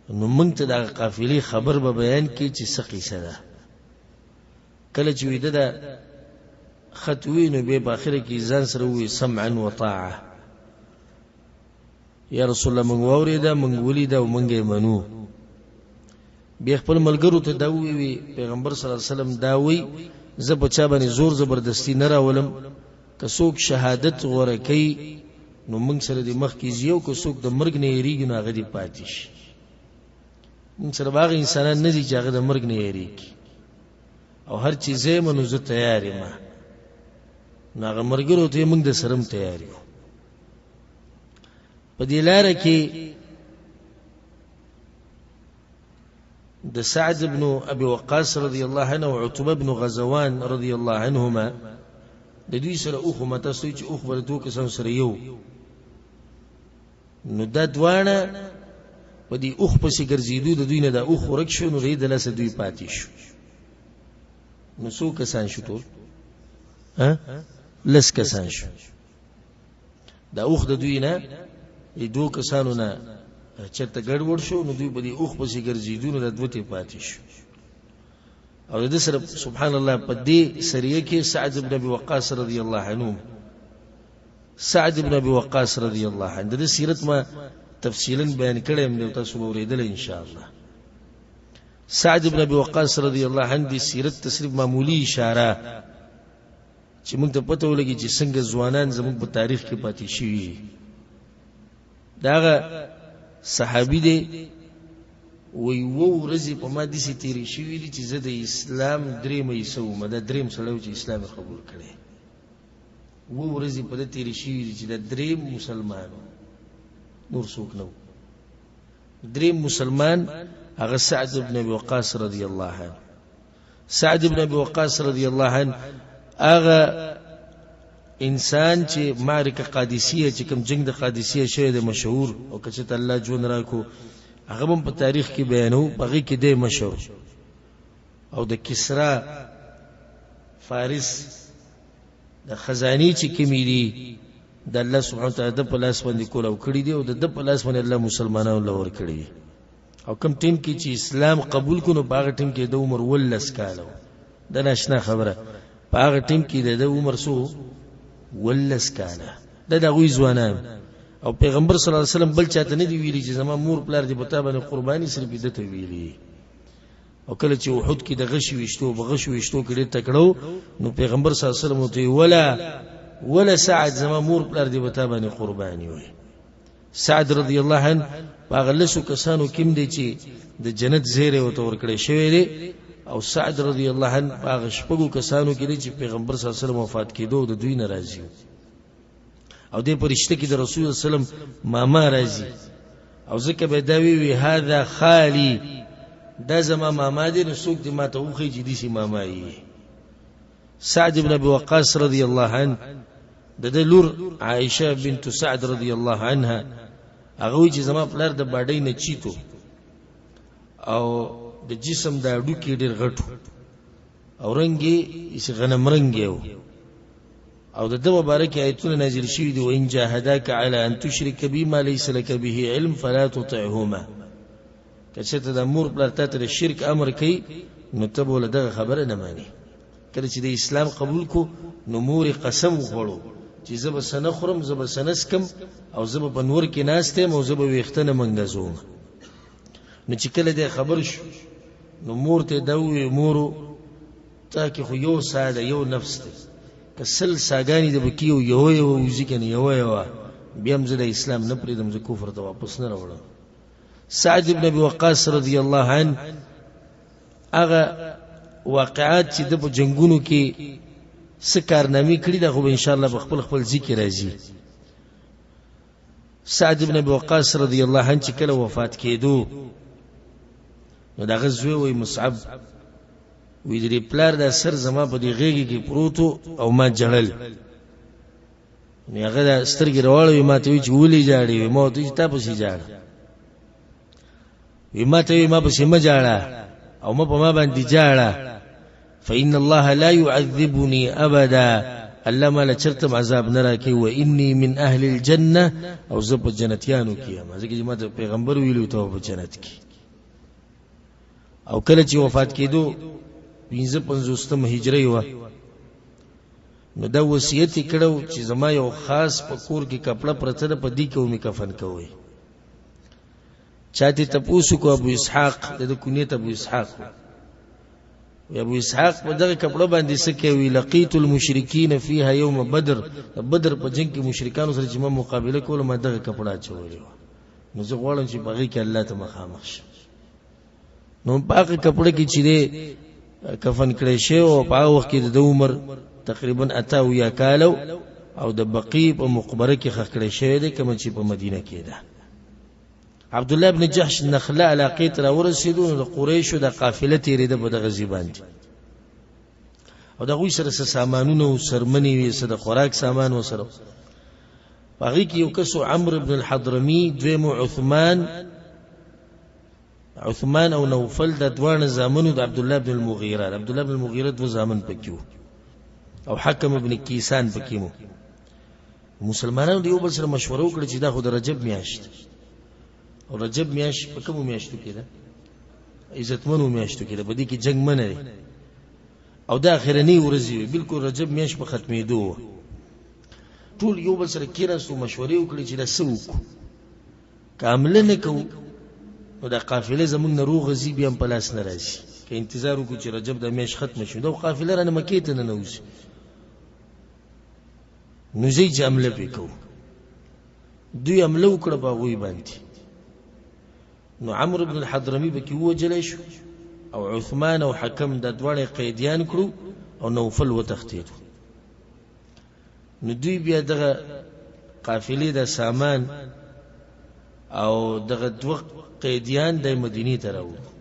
نو موږ ته د هغه قافلې خبر به بیان کړي چې څه قصه ده. کله چې ویده ده خط وی، نو بیا په آخره کې ځان سره ووایي سمعا وطاعه، یا رسول الله موږ واورېده، موږ ولیده او موږ یې منو. بیا خپل ملګرو ته دا وویل، پیغمبر صلی الله علیه وسلم دا وایي زه په چا باندې زور زبردستی نه راولم، که څوک شهادت غوره کوي نو موږ سره دې مخکې ځي، او که څوک د مرګ نه یېرېږي نو هغه دې پاتې شي. موږ سره به هغه انسانان نه ځي چې هغه د مرګ نه یېرېږي، او هر چې زه یم نو زه تیار یم. نو هغه ملګرو ته موږ د سره هم تیار یو. په دې لاره کې د سعد بن ابي وقاص رضی الله عنه او عتبه بن غزوان رضی الله عنهما د دوی سره اوښ، ما تاسو چې اوښ به د دوو کسانو سره یو، نو دا دواړه په دې اوښ پسې ګرځېدو، د دوی نه دا اوښ ورک شو، نو د لاسه دوی پاتې شو. نو څو کسان شو ټول؟ 10 کسان شو. دا اوښ د دوی نه د دوو کسانو نه چېرته ګډوډ شو، نو دوی په دې اوښ پسې ګرځېدو، نو دا دوه ترې پاتې شو. او د ده سره سبحان الله په دې سریه کې سعد بن ابي وقاص رضی الله عنه. سعد ابن ابي وقاص رضی الله عنه د سیرت ما تفصیلا بیان کړی هم دی، تاسو به اورېدلی ان شاء الله. سعد ابن ابي وقاص رضی الله عنه د سیرت ته صرف معمولی اشاره چې موږ ته پته ولګي چې څنګه ځوانان زموږ په تاریخ کې پاتې شوي. داغه صحابي دی، وی وو ورځې په ما داسې تېرې شوي دي چې زه د اسلام درېیمه حصه وم، دا درېیم سړی و چې اسلام یې قبول کړی. وو ورځې په ده تېرې شوي دي چې دا درېیم مسلمان و، نور څوک نه و. درېیم مسلمان هغه سعد بن ابي وقاص رضی الله عنه. سعد بن ابي وقاص رضی الله عنه هغه انسان چې معرکه قادسیه، چې کوم جنگ د قادسیه شوی دی مشهور، او که چېرته الله ژوند راکړو هغه هم په تاریخ کې بیانو، په هغې کې دی مشهور. او د کسرا فارس د خزانې چې کومې دي د الله سبحانه وتعالی د په لاس باندې کولاو کړي دي، او د ده په لاس باندې الله مسلمانانو له ورکړي دي. او کوم ټیم کې چې اسلام قبول کړو نو په هغه ټیم کې د عمر 18 کاله و. دا ناشنا خبره، په هغه ټیم کې د عمر څو 18 کاله. دا د هغوی ځوانان. او پیغمبر صلی الله علیه وسلم بل چاته نه دی ویلي چې زما مور پلار دې په تا باندې قرباني، صرف ده ته ویلي. او کله چې احد کې د غشي ویشتو په غشي ویشتو کې ډېر تکړه و، نو پیغمبر صلی الله علیه وسلم ورته ولا سعد زما مور پلار دې په تا باندې قرباني وي. سعد رضی الله عنه په هغه لسو کسانو کې هم دی چې د جنت زیری ورته ورکړی شوی دی. او سعد رضی الله عنه په هغه شپږو کسانو کې دی چې پیغمبر صلی الله علیه وسلم وفات کېدو د دوی نه راضي و. او دې په رشته کې د رسول الله صلی الله علیه وسلم ماما راځي، او ځکه به دا وی هذا خالی، دا زما ماما دی، نو څوک دې ما ته وښیي چې داسې ماما یې. سعد بن ابي وقاص رضی الله عنه د ده لور عائشه بنت سعد رضی الله عنها هغه وایي چې زما پلار د باډۍ نه چیتو او د جسم د هډوکي ډېر غټ او رنګ یې هسې غنم رنګ یې و. او د ده مبارک آیتونه نازل شوي دي، وإن جاهداک علی أن تشرک بي ما ليس لک به علم فلا تطعهما. که چېرته د مور پلار تا ته د شرک امر کوي نو ته به له دغه خبره نه مانې. کله چې د اسلام قبول کو نو مور یې قسم وخوړو چې زه به څه نه خورم، زه به څه نه څکم، او زه به په نور کې ناست یم، او زه به ویښته نه منګزوم. نو چې کله دی خبر شو نو مور ته دا وویل، مورو تا کې خو یو ساه ده، یو نفس دی، که 100 ساګانې د پکې یو یوه یوه وځي که نه یوه یوه، بیا هم زه د اسلام نه پرېږدم، زه کفر ته واپس نه راوړم. سعد بن ابي وقاص رضی الله عنه هغه واقعات چې د په جنگونو کې څه کارنامې کړي، دا خو به انشاءالله په خپل خپل ځای کې راځي. سعد بن ابي وقاص رضی الله عنه چې کله وفات کېدو نو د هغه زوی وایي مصعب، وایي د دې پلار دا سر زما په دې غېږې کې پروت او ما ژړل. نو هغه دا سترګې راواړوي ما ته وایي چې ولې ژاړې؟ وایي ما ورته وایي چې تا پسې ژاړه. وایي ما ته وایي ما پسې مه ژاړه او مه په ما باندې ژاړه، فإن الله لا يعذبني أبدا، الله ما له چېرته هم عذاب نه راکوي، وإني من أهل الجنة، او زه په جنتیانو کې یم، ځکه چې ما ته پیغمبر ویلي ته په جنت کې. او کله چې وفات کېدو 55 هجري وه، نو دا وصیت یې کړی و چې زما یو خاص په کور کې کپړه پرته ده، په دې کې مې کفن کوئ. چا ترې تپوس وکړو، ابو اسحاق، د ده کنیت ابو اسحاق و، وی ابو اسحاق په دغه کپړه باندې څه کوي؟ لقیت المشرکین فیها یوم بدر، د بدر په جنګ کې مشرکانو سره چې ما مقابله کوله ما دغه کپړه اچولې وه، نو زه غواړم چې په هغې کې الله ته مخامخ شم. نو په هغه کپړه کې چې دی کفن کړی شوی او په هغه وخت کې د ده عمر تقریبا 78 کاله او د بقیع په مقبره کې ښخ کړی شوی دی، کومه چې په مدینه کې ده. عبد الله بن جحش نخله علاقې ته راورسېدو، نو د قریشو د قافله تېرېده په دغه ځای باندې، او د هغوی سره څه سامانونه او څرمنې وې، څه د خوراک سامان ورسره. په هغې کې یو کس و عمرو بن الحضرمي، دویم و عثمان او نوفل، دا دواړه زامنو د عبد الله بن المغیره، د عبد الله بن المغیره دوه زامن پکې وو، او حکم بن کیسان پکې وو. مسلمانانو د یو بل سره مشوره وکړه چې دا خو د رجب میاشت، او رجب میاشت په کومو میاشتو کې ده؟ عزتمنو میاشتو کې ده، په دې کې جنګ منع دی، او دا اخرنۍ ورځې وې، بالکل رجب میاشت په ختمېدو وه. ټول یو بل سره کېناستو، مشورې وکړې چې دا څه وکړو. که حمله نه کوو نو دا قافله زموږ نه روغه ځي، بیا هم په لاس نه راځي. که انتظار وکړو چې رجب دا میاشت ختمه شي، دا قافله رانه مکې ته ننوځي، نو ځئ چې حمله پرې کوو. دوی حمله وکړه په هغوی باندې، نو عمرو بن الحضرمي پکې ووژلی شو او عثمان او حکم دا دواړه قیدیان کړو او نوفل وتښتېدو. نو دوی بیا دغه قافلې د سامان او دغه دوه قیدیان د مدینې ته راوړو.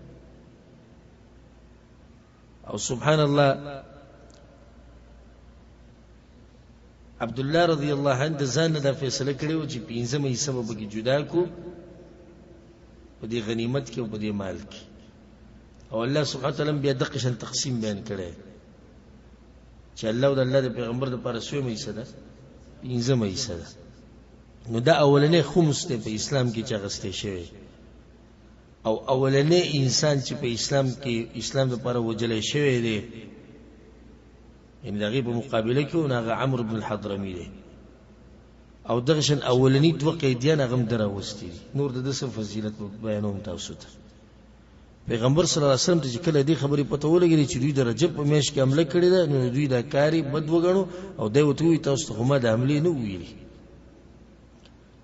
او سبحان الله، عبد الله رضی الله عنه د ځان نه دا فیصله کړې وه چې پنځمه حصه به پکې جدا کړو په دې غنیمت کې او په دې مال کې. او الله سبحانه وتعالی بیا دقه شان تقسیم بیان کړی چې الله او د الله د پیغمبر دپاره څویمه حصه ده؟ پنځمه حصه ده. نو دا اولنی خمس دی په اسلام کې چې اخیستی شوی، او اولنی انسان چې په اسلام کې اسلام دپاره وژلی شوی دی، یعنې د هغې په مقابله کې و، نو هغه عمرو بن الحضرمي دی. او دغه شان اولني دوه قیدیان هغه هم ده راوستي دي. نور د ده څه فضیلت به بیانوم تاسو ته. پیغمبر صلی الله علیه وسلم ته چې کله دې خبرې پته ولګېدې چې دوی د رجب په میاشت کې حمله کړې ده، نو دوی دا کار یې بد وګڼو او دی ورته وویل تاسو ته خو ما د حملې نه وویلي.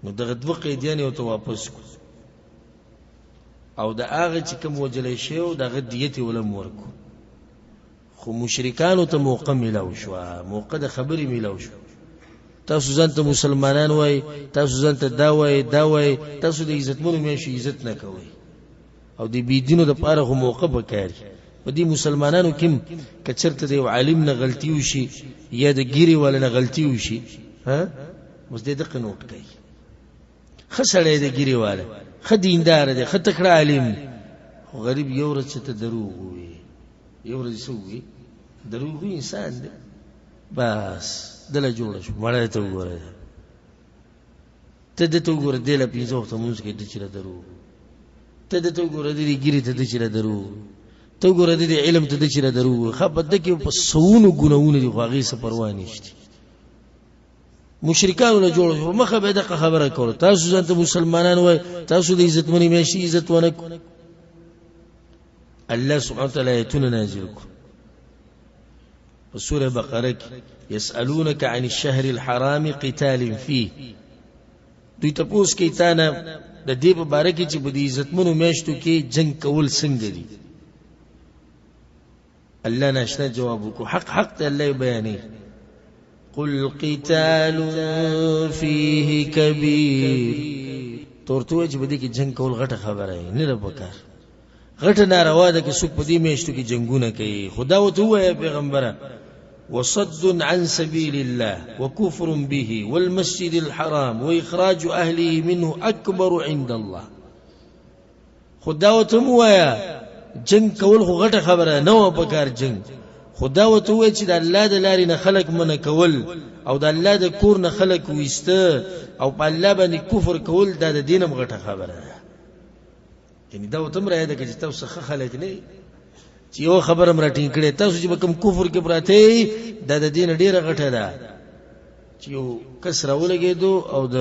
نو دغه دوه قیدیان یې ورته واپس کړو او د هغه چې کوم وژلی شوی و د هغه دیت یې ولم ورکړو. خو مشرکانو ته موقع ملاو شوه، موقع د خبرې ملاو شوه. تاسو ځان ته مسلمانان وای، تاسو ځان ته دا وای دا وای، تاسو د عزتمنو میاشتو عزت نه کوئ، او د بې دینو دپاره خو موقع پکار. په دې مسلمانانو کې که چېرته د یو عالم نه غلطي وشي یا د ږیرې والا نه غلطي وشي، ها اوس دې دقه نوټ کوي، ښه سړی دی ږیرې والا، ښه دیندار دی، ښه تکړه عالم دی، خو غریب یو ورځ چې ته دروغ ووایي، یو ورځ څه ووایي، دروغ انسان دی، بس دله جوړه شو. مړی ته وګوره، ته ده ته وګوره، دی له پنځه وخته لمونځ کوي، ده چې له دروغ، ته ده ته وګوره، د دې ږیرې ته ده چې له دروغ، ته وګوره د دې علم ته ده چې له دروغ. ښه په ده کې په سوونو ګناهونه دي، خو هغې څه پروا نشته. مشرکانو له جوړ شو، مخه به دغه خبره کوله، تاسو ځان ته مسلمانان وای، تاسو د عزتمنې میاشتې عزت ونه کړو. الله سبحانه وتعالی آیتونه نازل کړو په سوره بقره کې، یسألونک عن الشهر الحرام قتال فيه. دوی تپوس کوي تا نه د دې په باره کې چې په دې عزتمنو میاشتو کې جنګ کول څنګه دي. الله ناشنا جواب وکړو، حق حق ته الله یې بیانوي. قل قتال فيه کبیر، ته ورته ووایه چې په دې کې جنګ کول غټه خبره ده، نه ده پکار، غټه ناروا ده که څوک په دې میاشتو کې جنګونه کوي. خو دا ورته ووایه پیغمبره، وصد عن سبيل الله وكفر به والمسجد الحرام وإخراج أهله منه أكبر عند الله. خو دا ورته هم ووایه جنګ کول خو غټه خبره نه وه پکار جنګ، خو دا ورته ووایه چې د الله د لارې نه خلک منع کول او د الله د کور نه خلک ویسته او په الله باندې کفر کول دا د دین هم غټه خبره ده. یعنې دا ورته هم رایاده کړه چې تاسو ښه خلک نه یئ چې یوه خبره هم راټینګ کړې، تاسو چې په کوم کفر کې پراته یئ دا د دې نه ډېره غټه ده چې یو کس راولګېدو او د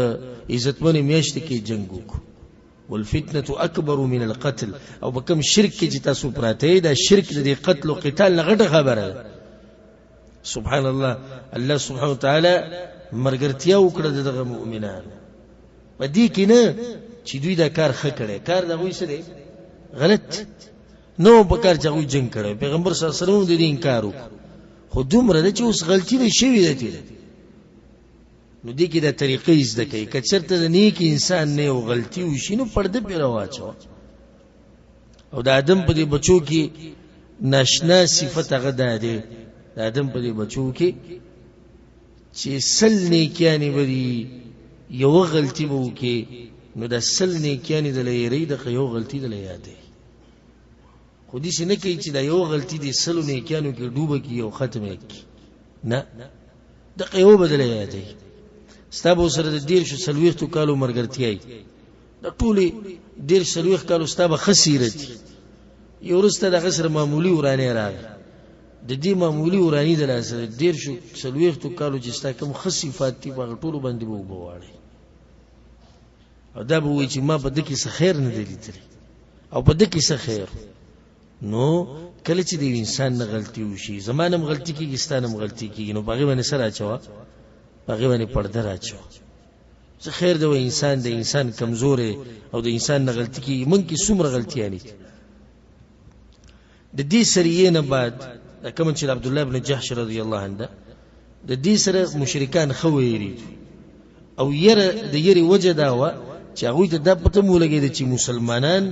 عزتمنې میاشتې کې جنګ وکړو. والفتنة اکبر من القتل، او په کوم شرک کې چې تاسو پراته یئ دا شرک د دې قتل او قتال نه غټه خبره ده. سبحان الله، الله سبحانه وتعالی مرګرتیا وکړه د دغه مؤمنانو په دې کې نه چې دوی دا کار ښه کړی، کار د هغوی څه دی؟ غلط نه په کار چې هغوی جنګ کړی. پیغمبر صلی الله علیه وسلم د دې انکار وکړ، خو دومره ده چې اوس غلطي ده شوې ده ترې. نو دې کې دا طریقې زده کوي، که چېرته د نیک انسان نه یو غلطي وشي نو پرده پرې راواچوه. او د آدم په دې بچو کې ناشنا صفت هغه دا دی، د آدم په دې بچو کې چې 100 نیکیانې به دي یوه غلطي به وکړي نو دا 100 نیکیانې دله هېروي، دغه یو غلطي دله یادوي. خو داسې نه کوي چې دا یوه غلطي دې 100 نیکیانو کې ډوبه کړي او ختمه یې کړي، نه، دغه یوه به دله یادوي. ستا به ورسره د 30 40 کالو ملګرتیا وي، دا ټولې 30 40 کالو ستا به ښه سیرت وي، یو وروسته د هغه سره معمولي ورانی راغی، د دې معمولي وراني د لاسه د 30 40 کالو چې ستا کوم ښه صفات دي، په هغه ټولو باندې به اوبه واړوي، او دا به وایي چې ما په ده کې څه خیر نه دی لیدلی، او په ده کې څه خیر. نو کله چې د یو انسان نه غلطي وشي، زما نه هم غلطي کېږي، ستا نه هم غلطي کېږي، نو په هغې باندې څه راچوه؟ په هغې باندې پرده راچوه. څه خیر دی؟ وایي انسان د انسان کمزوری او د انسان نه غلطي کېږي. موږ کې څومره غلطیانې دي. د دې سریې نه بعد دا کوم چې عبد الله بن جحش رضی الله عنه ده، د دې سره مشرکان ښه ویرېدو، او یره د یرې وجه دا وه چې هغوی ته دا پته هم ولګېده چې مسلمانان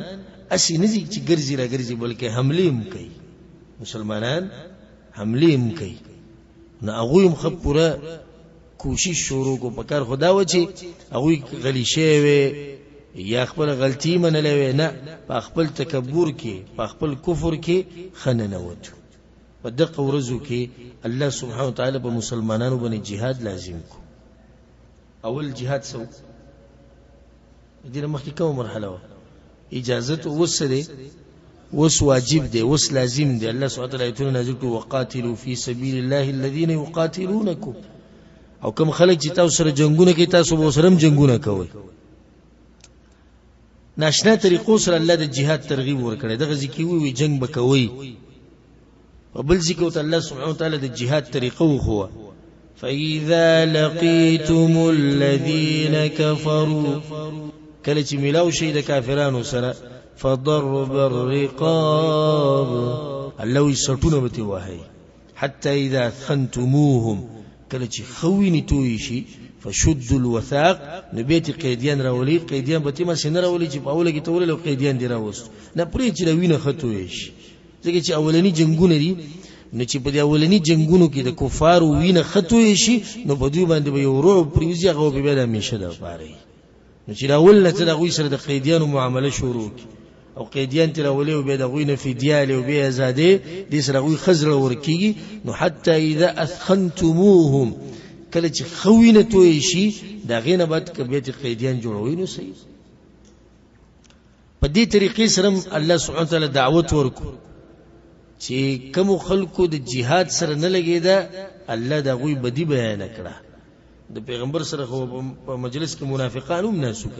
هسې نه دي چې ګرځي راګرځي، بلکې حملې هم کوي، مسلمانان حملې هم کوي. نو هغوی هم ښه پوره کوشش شروع کو. پکار خو دا وه چې هغوی غلي شوی وی یا خپل غلطي منلې وی، نه، په خپل تکبر کې، په خپل کفر کې ښه ننوتو. په دغه ورځو کې الله سبحانه وتعالی په مسلمانانو باندې جهاد لازم کو. اول جهاد څه و؟ د دې نه مخکې کومه مرحله وه؟ اجازت اوس څه دی؟ اوس واجب دی، اوس لازم دی. الله سبحانه وتعالی آیتونه نازل کړو، وقاتلوا فی سبیل الله الذین یقاتلونکم. او کوم خلک چې تاسو سره جنگونه کوي، تاسو به ورسره هم جنگونه کوئ. ناشنا طریقو سره الله د جهاد ترغیب ورکړی. دغه ځای کې ووایي جنگ به کوئ، په بل ځای کې ورته الله سبحانه وتعالی د جهاد طریقه وښوه. فإذا لقيتم الذين كفروا، کله چې ملاو شئ د کافرانو سره، فضرب الرقاب، الله وایي سټونه به ترې وهئ، حتی اذا اثخنتموهم، کله چې ښه وینې تویې شي، فشدوا الوثاق، نو بیا ترې قیدیان راولئ. قیدیان به ترې هماسې نه راولئ چې په اوله کې ته ولې او قیدیان دې راوستو، نه، پرېږده چې دا وینه ښه تویې شي. ځکه چې اولني جنګونه دي، نو چې په دې اولني جنګونو کې د کفارو وینه ښه تویې شي، نو په دوی باندې به یو رعب پرېوځي، هغه به بیا د همیشه دپاره وي. نو چې د اول نه ته د هغوی سره د قیدیانو معامله شروع کړي، او قیدیان ترې راولې او بیا د هغوی نه فدیه اخلې او بیا ازادې، دې سره هغوی ښه زړه ورکېږي. نو حتی اذا اثخنتموهم، کله چې ښه وینه تویې شي، د هغې نه بعد که بیا ترې قیدیان جوړوئ نو صحیح. په دې طریقې سره هم الله سبحانه وتعالی دعوت ورکړو چې کومو خلکو د جهاد سره نه لګېده، الله د هغوی بدي بیانه کړه. د پیغمبر سره خو په مجلس کې منافقان هم ناست وو.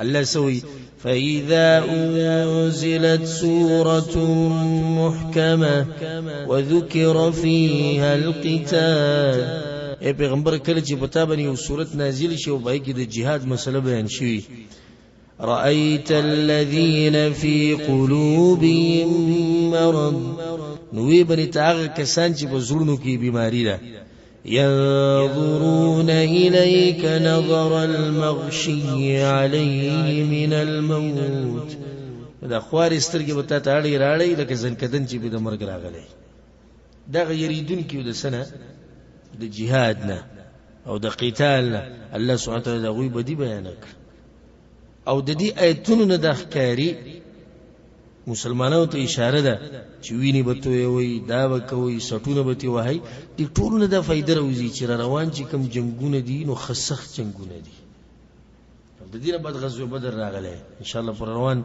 الله سوي فإذا أنزلت سورة محكمة وذكر فيها القتال، ای پیغمبر کله چې په تا باندې یو سورت نازل شي او په هغې کې د جهاد مسله بیان شوي، رأيت الذين في قلوبهم مرض، نو وی بني ته هغه کسان چې په زړونو کې بیماری ده، ينظرون إليك نظر المغشي عليه من الموت، دا خوارې سترګې به تا ته اړې راړې لکه ځنکدن چې به د مرګ راغلی. دغه یریدونکي د څه نه؟ د جهاد نه او د قتال نه. الله سبحانه وتعالی د هغوی بدي بیانه کړه. او د دې آیتونو نه دا ښکاري مسلمانانو ته اشاره ده چې وینې به تویوئ، دا به کوئ، سټونه به ترې وهئ. دې ټولو نه دا فایده راوځي چې را روان چې کوم جنګونه دي نو ښه سخت جنګونه دي. د دې نه بعد غزوه بدر راغلی، انشاءالله پر روان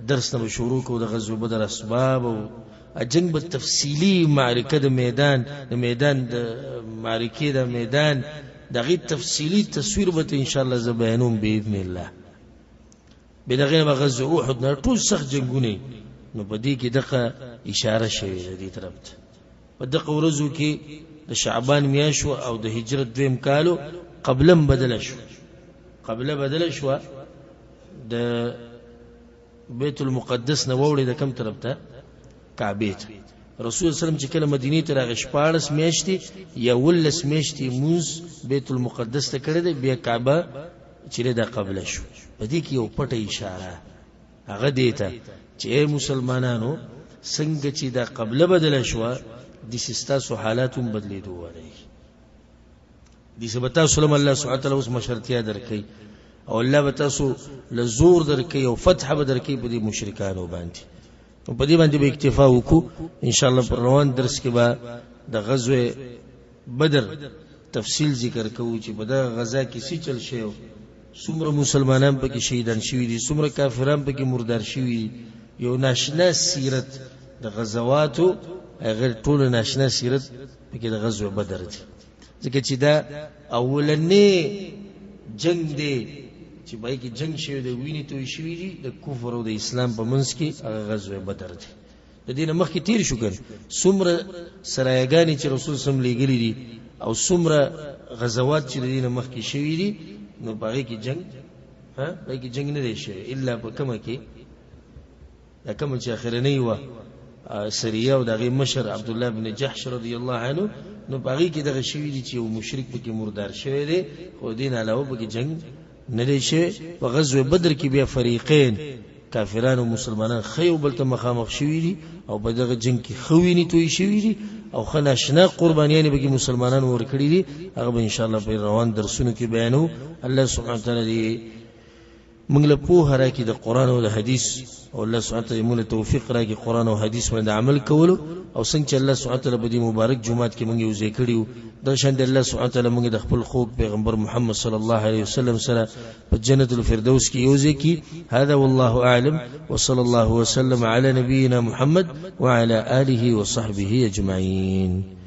درس نه به شروع کوو د غزوه بدر اسباب او جنګ به تفصیلي معرکه د میدان، د میدان د معرکې د میدان د هغې تفصیلي تصویر به ته انشاءالله زه بیانوم باذن الله. بیا د هغې نه به غزوه احد نه ټول سخت جنګونه، نو په دې کې دغه اشاره شوې ده دې طرف ته. په دغه ورځو کې د شعبان میاشت وه او د هجرت دویم کالو قبله هم بدله شوه، قبله بدله شوه، د بیت المقدس نه واوړې د کم طرف ته؟ کعبې ته. رسول الله وسلم چې کله مدینې ته راغی 16 میاشتې یا 17 میاشتې مونځ بیت المقدس ته کړی دی، بیا کعبه چې دا قبله شو. په دې کې یو پټه اشاره هغه دې ته چې ای مسلمانانو، څنګه چې دا قبله بدله شوه داسې ستاسو حالات هم بدلېدو وایي. داسې به تاسو له الله سبحانه وتعالی اوس مشرتیا درکوي او الله به تاسو له زور درکوي او فتح به درکوي په دې مشرکانو باندې. نو په دې باندې به اکتفا وکړو. ان شاء الله پر روان درس کې به د غزوه بدر تفصیل ذکر کوو چې په دغه غزا کې څه چل شوی، څومره مسلمانان پکې شهیدان شوي دي، څومره کافران پکې مردار شوي دي. یو ناشنا سیرت د غزواتو هغه ټولو ناشنا سیرت پکې د غزوه بدر دی، ځکه چې دا اولنې جنگ دی چې پای کې جنگ شوی دی، وینې توی شوي دي د کفر او د اسلام په منځ کې، هغه غزوه بدر دی. د دې نه مخکې تیر شو کنه، څومره سرایګانې چې رسول سم لېږلي دي او څومره غزوات چې د دې نه مخکې شوي دي، نو په هغې کې جنګ، ها، په هغې کې جنګ نه دی شوی، الا په کومه کې دا کومه چې اخرنۍ وه سریه او د هغې مشر عبدالله بن جحش رضی الله عنه، نو په هغې کې دغه شوي دي چې یو مشرک پکې مردار شوی دی، خو دې نه علاوه پکې جنګ نه دی شوی. په غزوه بدر کې بیا فریقین، کافران او مسلمانان، ښه یو بل ته مخامخ شوي دي او په دغه جنګ کې ښه وینې توی شوي دي او ښه ناشنا قربانیانې پکې مسلمانانو ورکړي دي. هغه به انشاءالله په روان درسونو کې بیانوو. الله سبحانه وتعالی دې موږ له پوهه راکړي د قرآن او د حدیث، او الله سبحانه وتعالی موږ له توفیق راکړي قرآن او حدیث باندې عمل کولو. او څنګه چې الله سبحانه وتعالی په دې مبارک جومات کې موږ یو ځای کړي وو، دغه شان دې الله سبحانه وتعالی موږ د خپل خوږ پیغمبر محمد صلی الله علیه وسلم سره په جنت الفردوس کې یو ځای کړي. هذا والله اعلم، وصلى الله وسلم على نبينا محمد وعلى آله وصحبه اجمعين.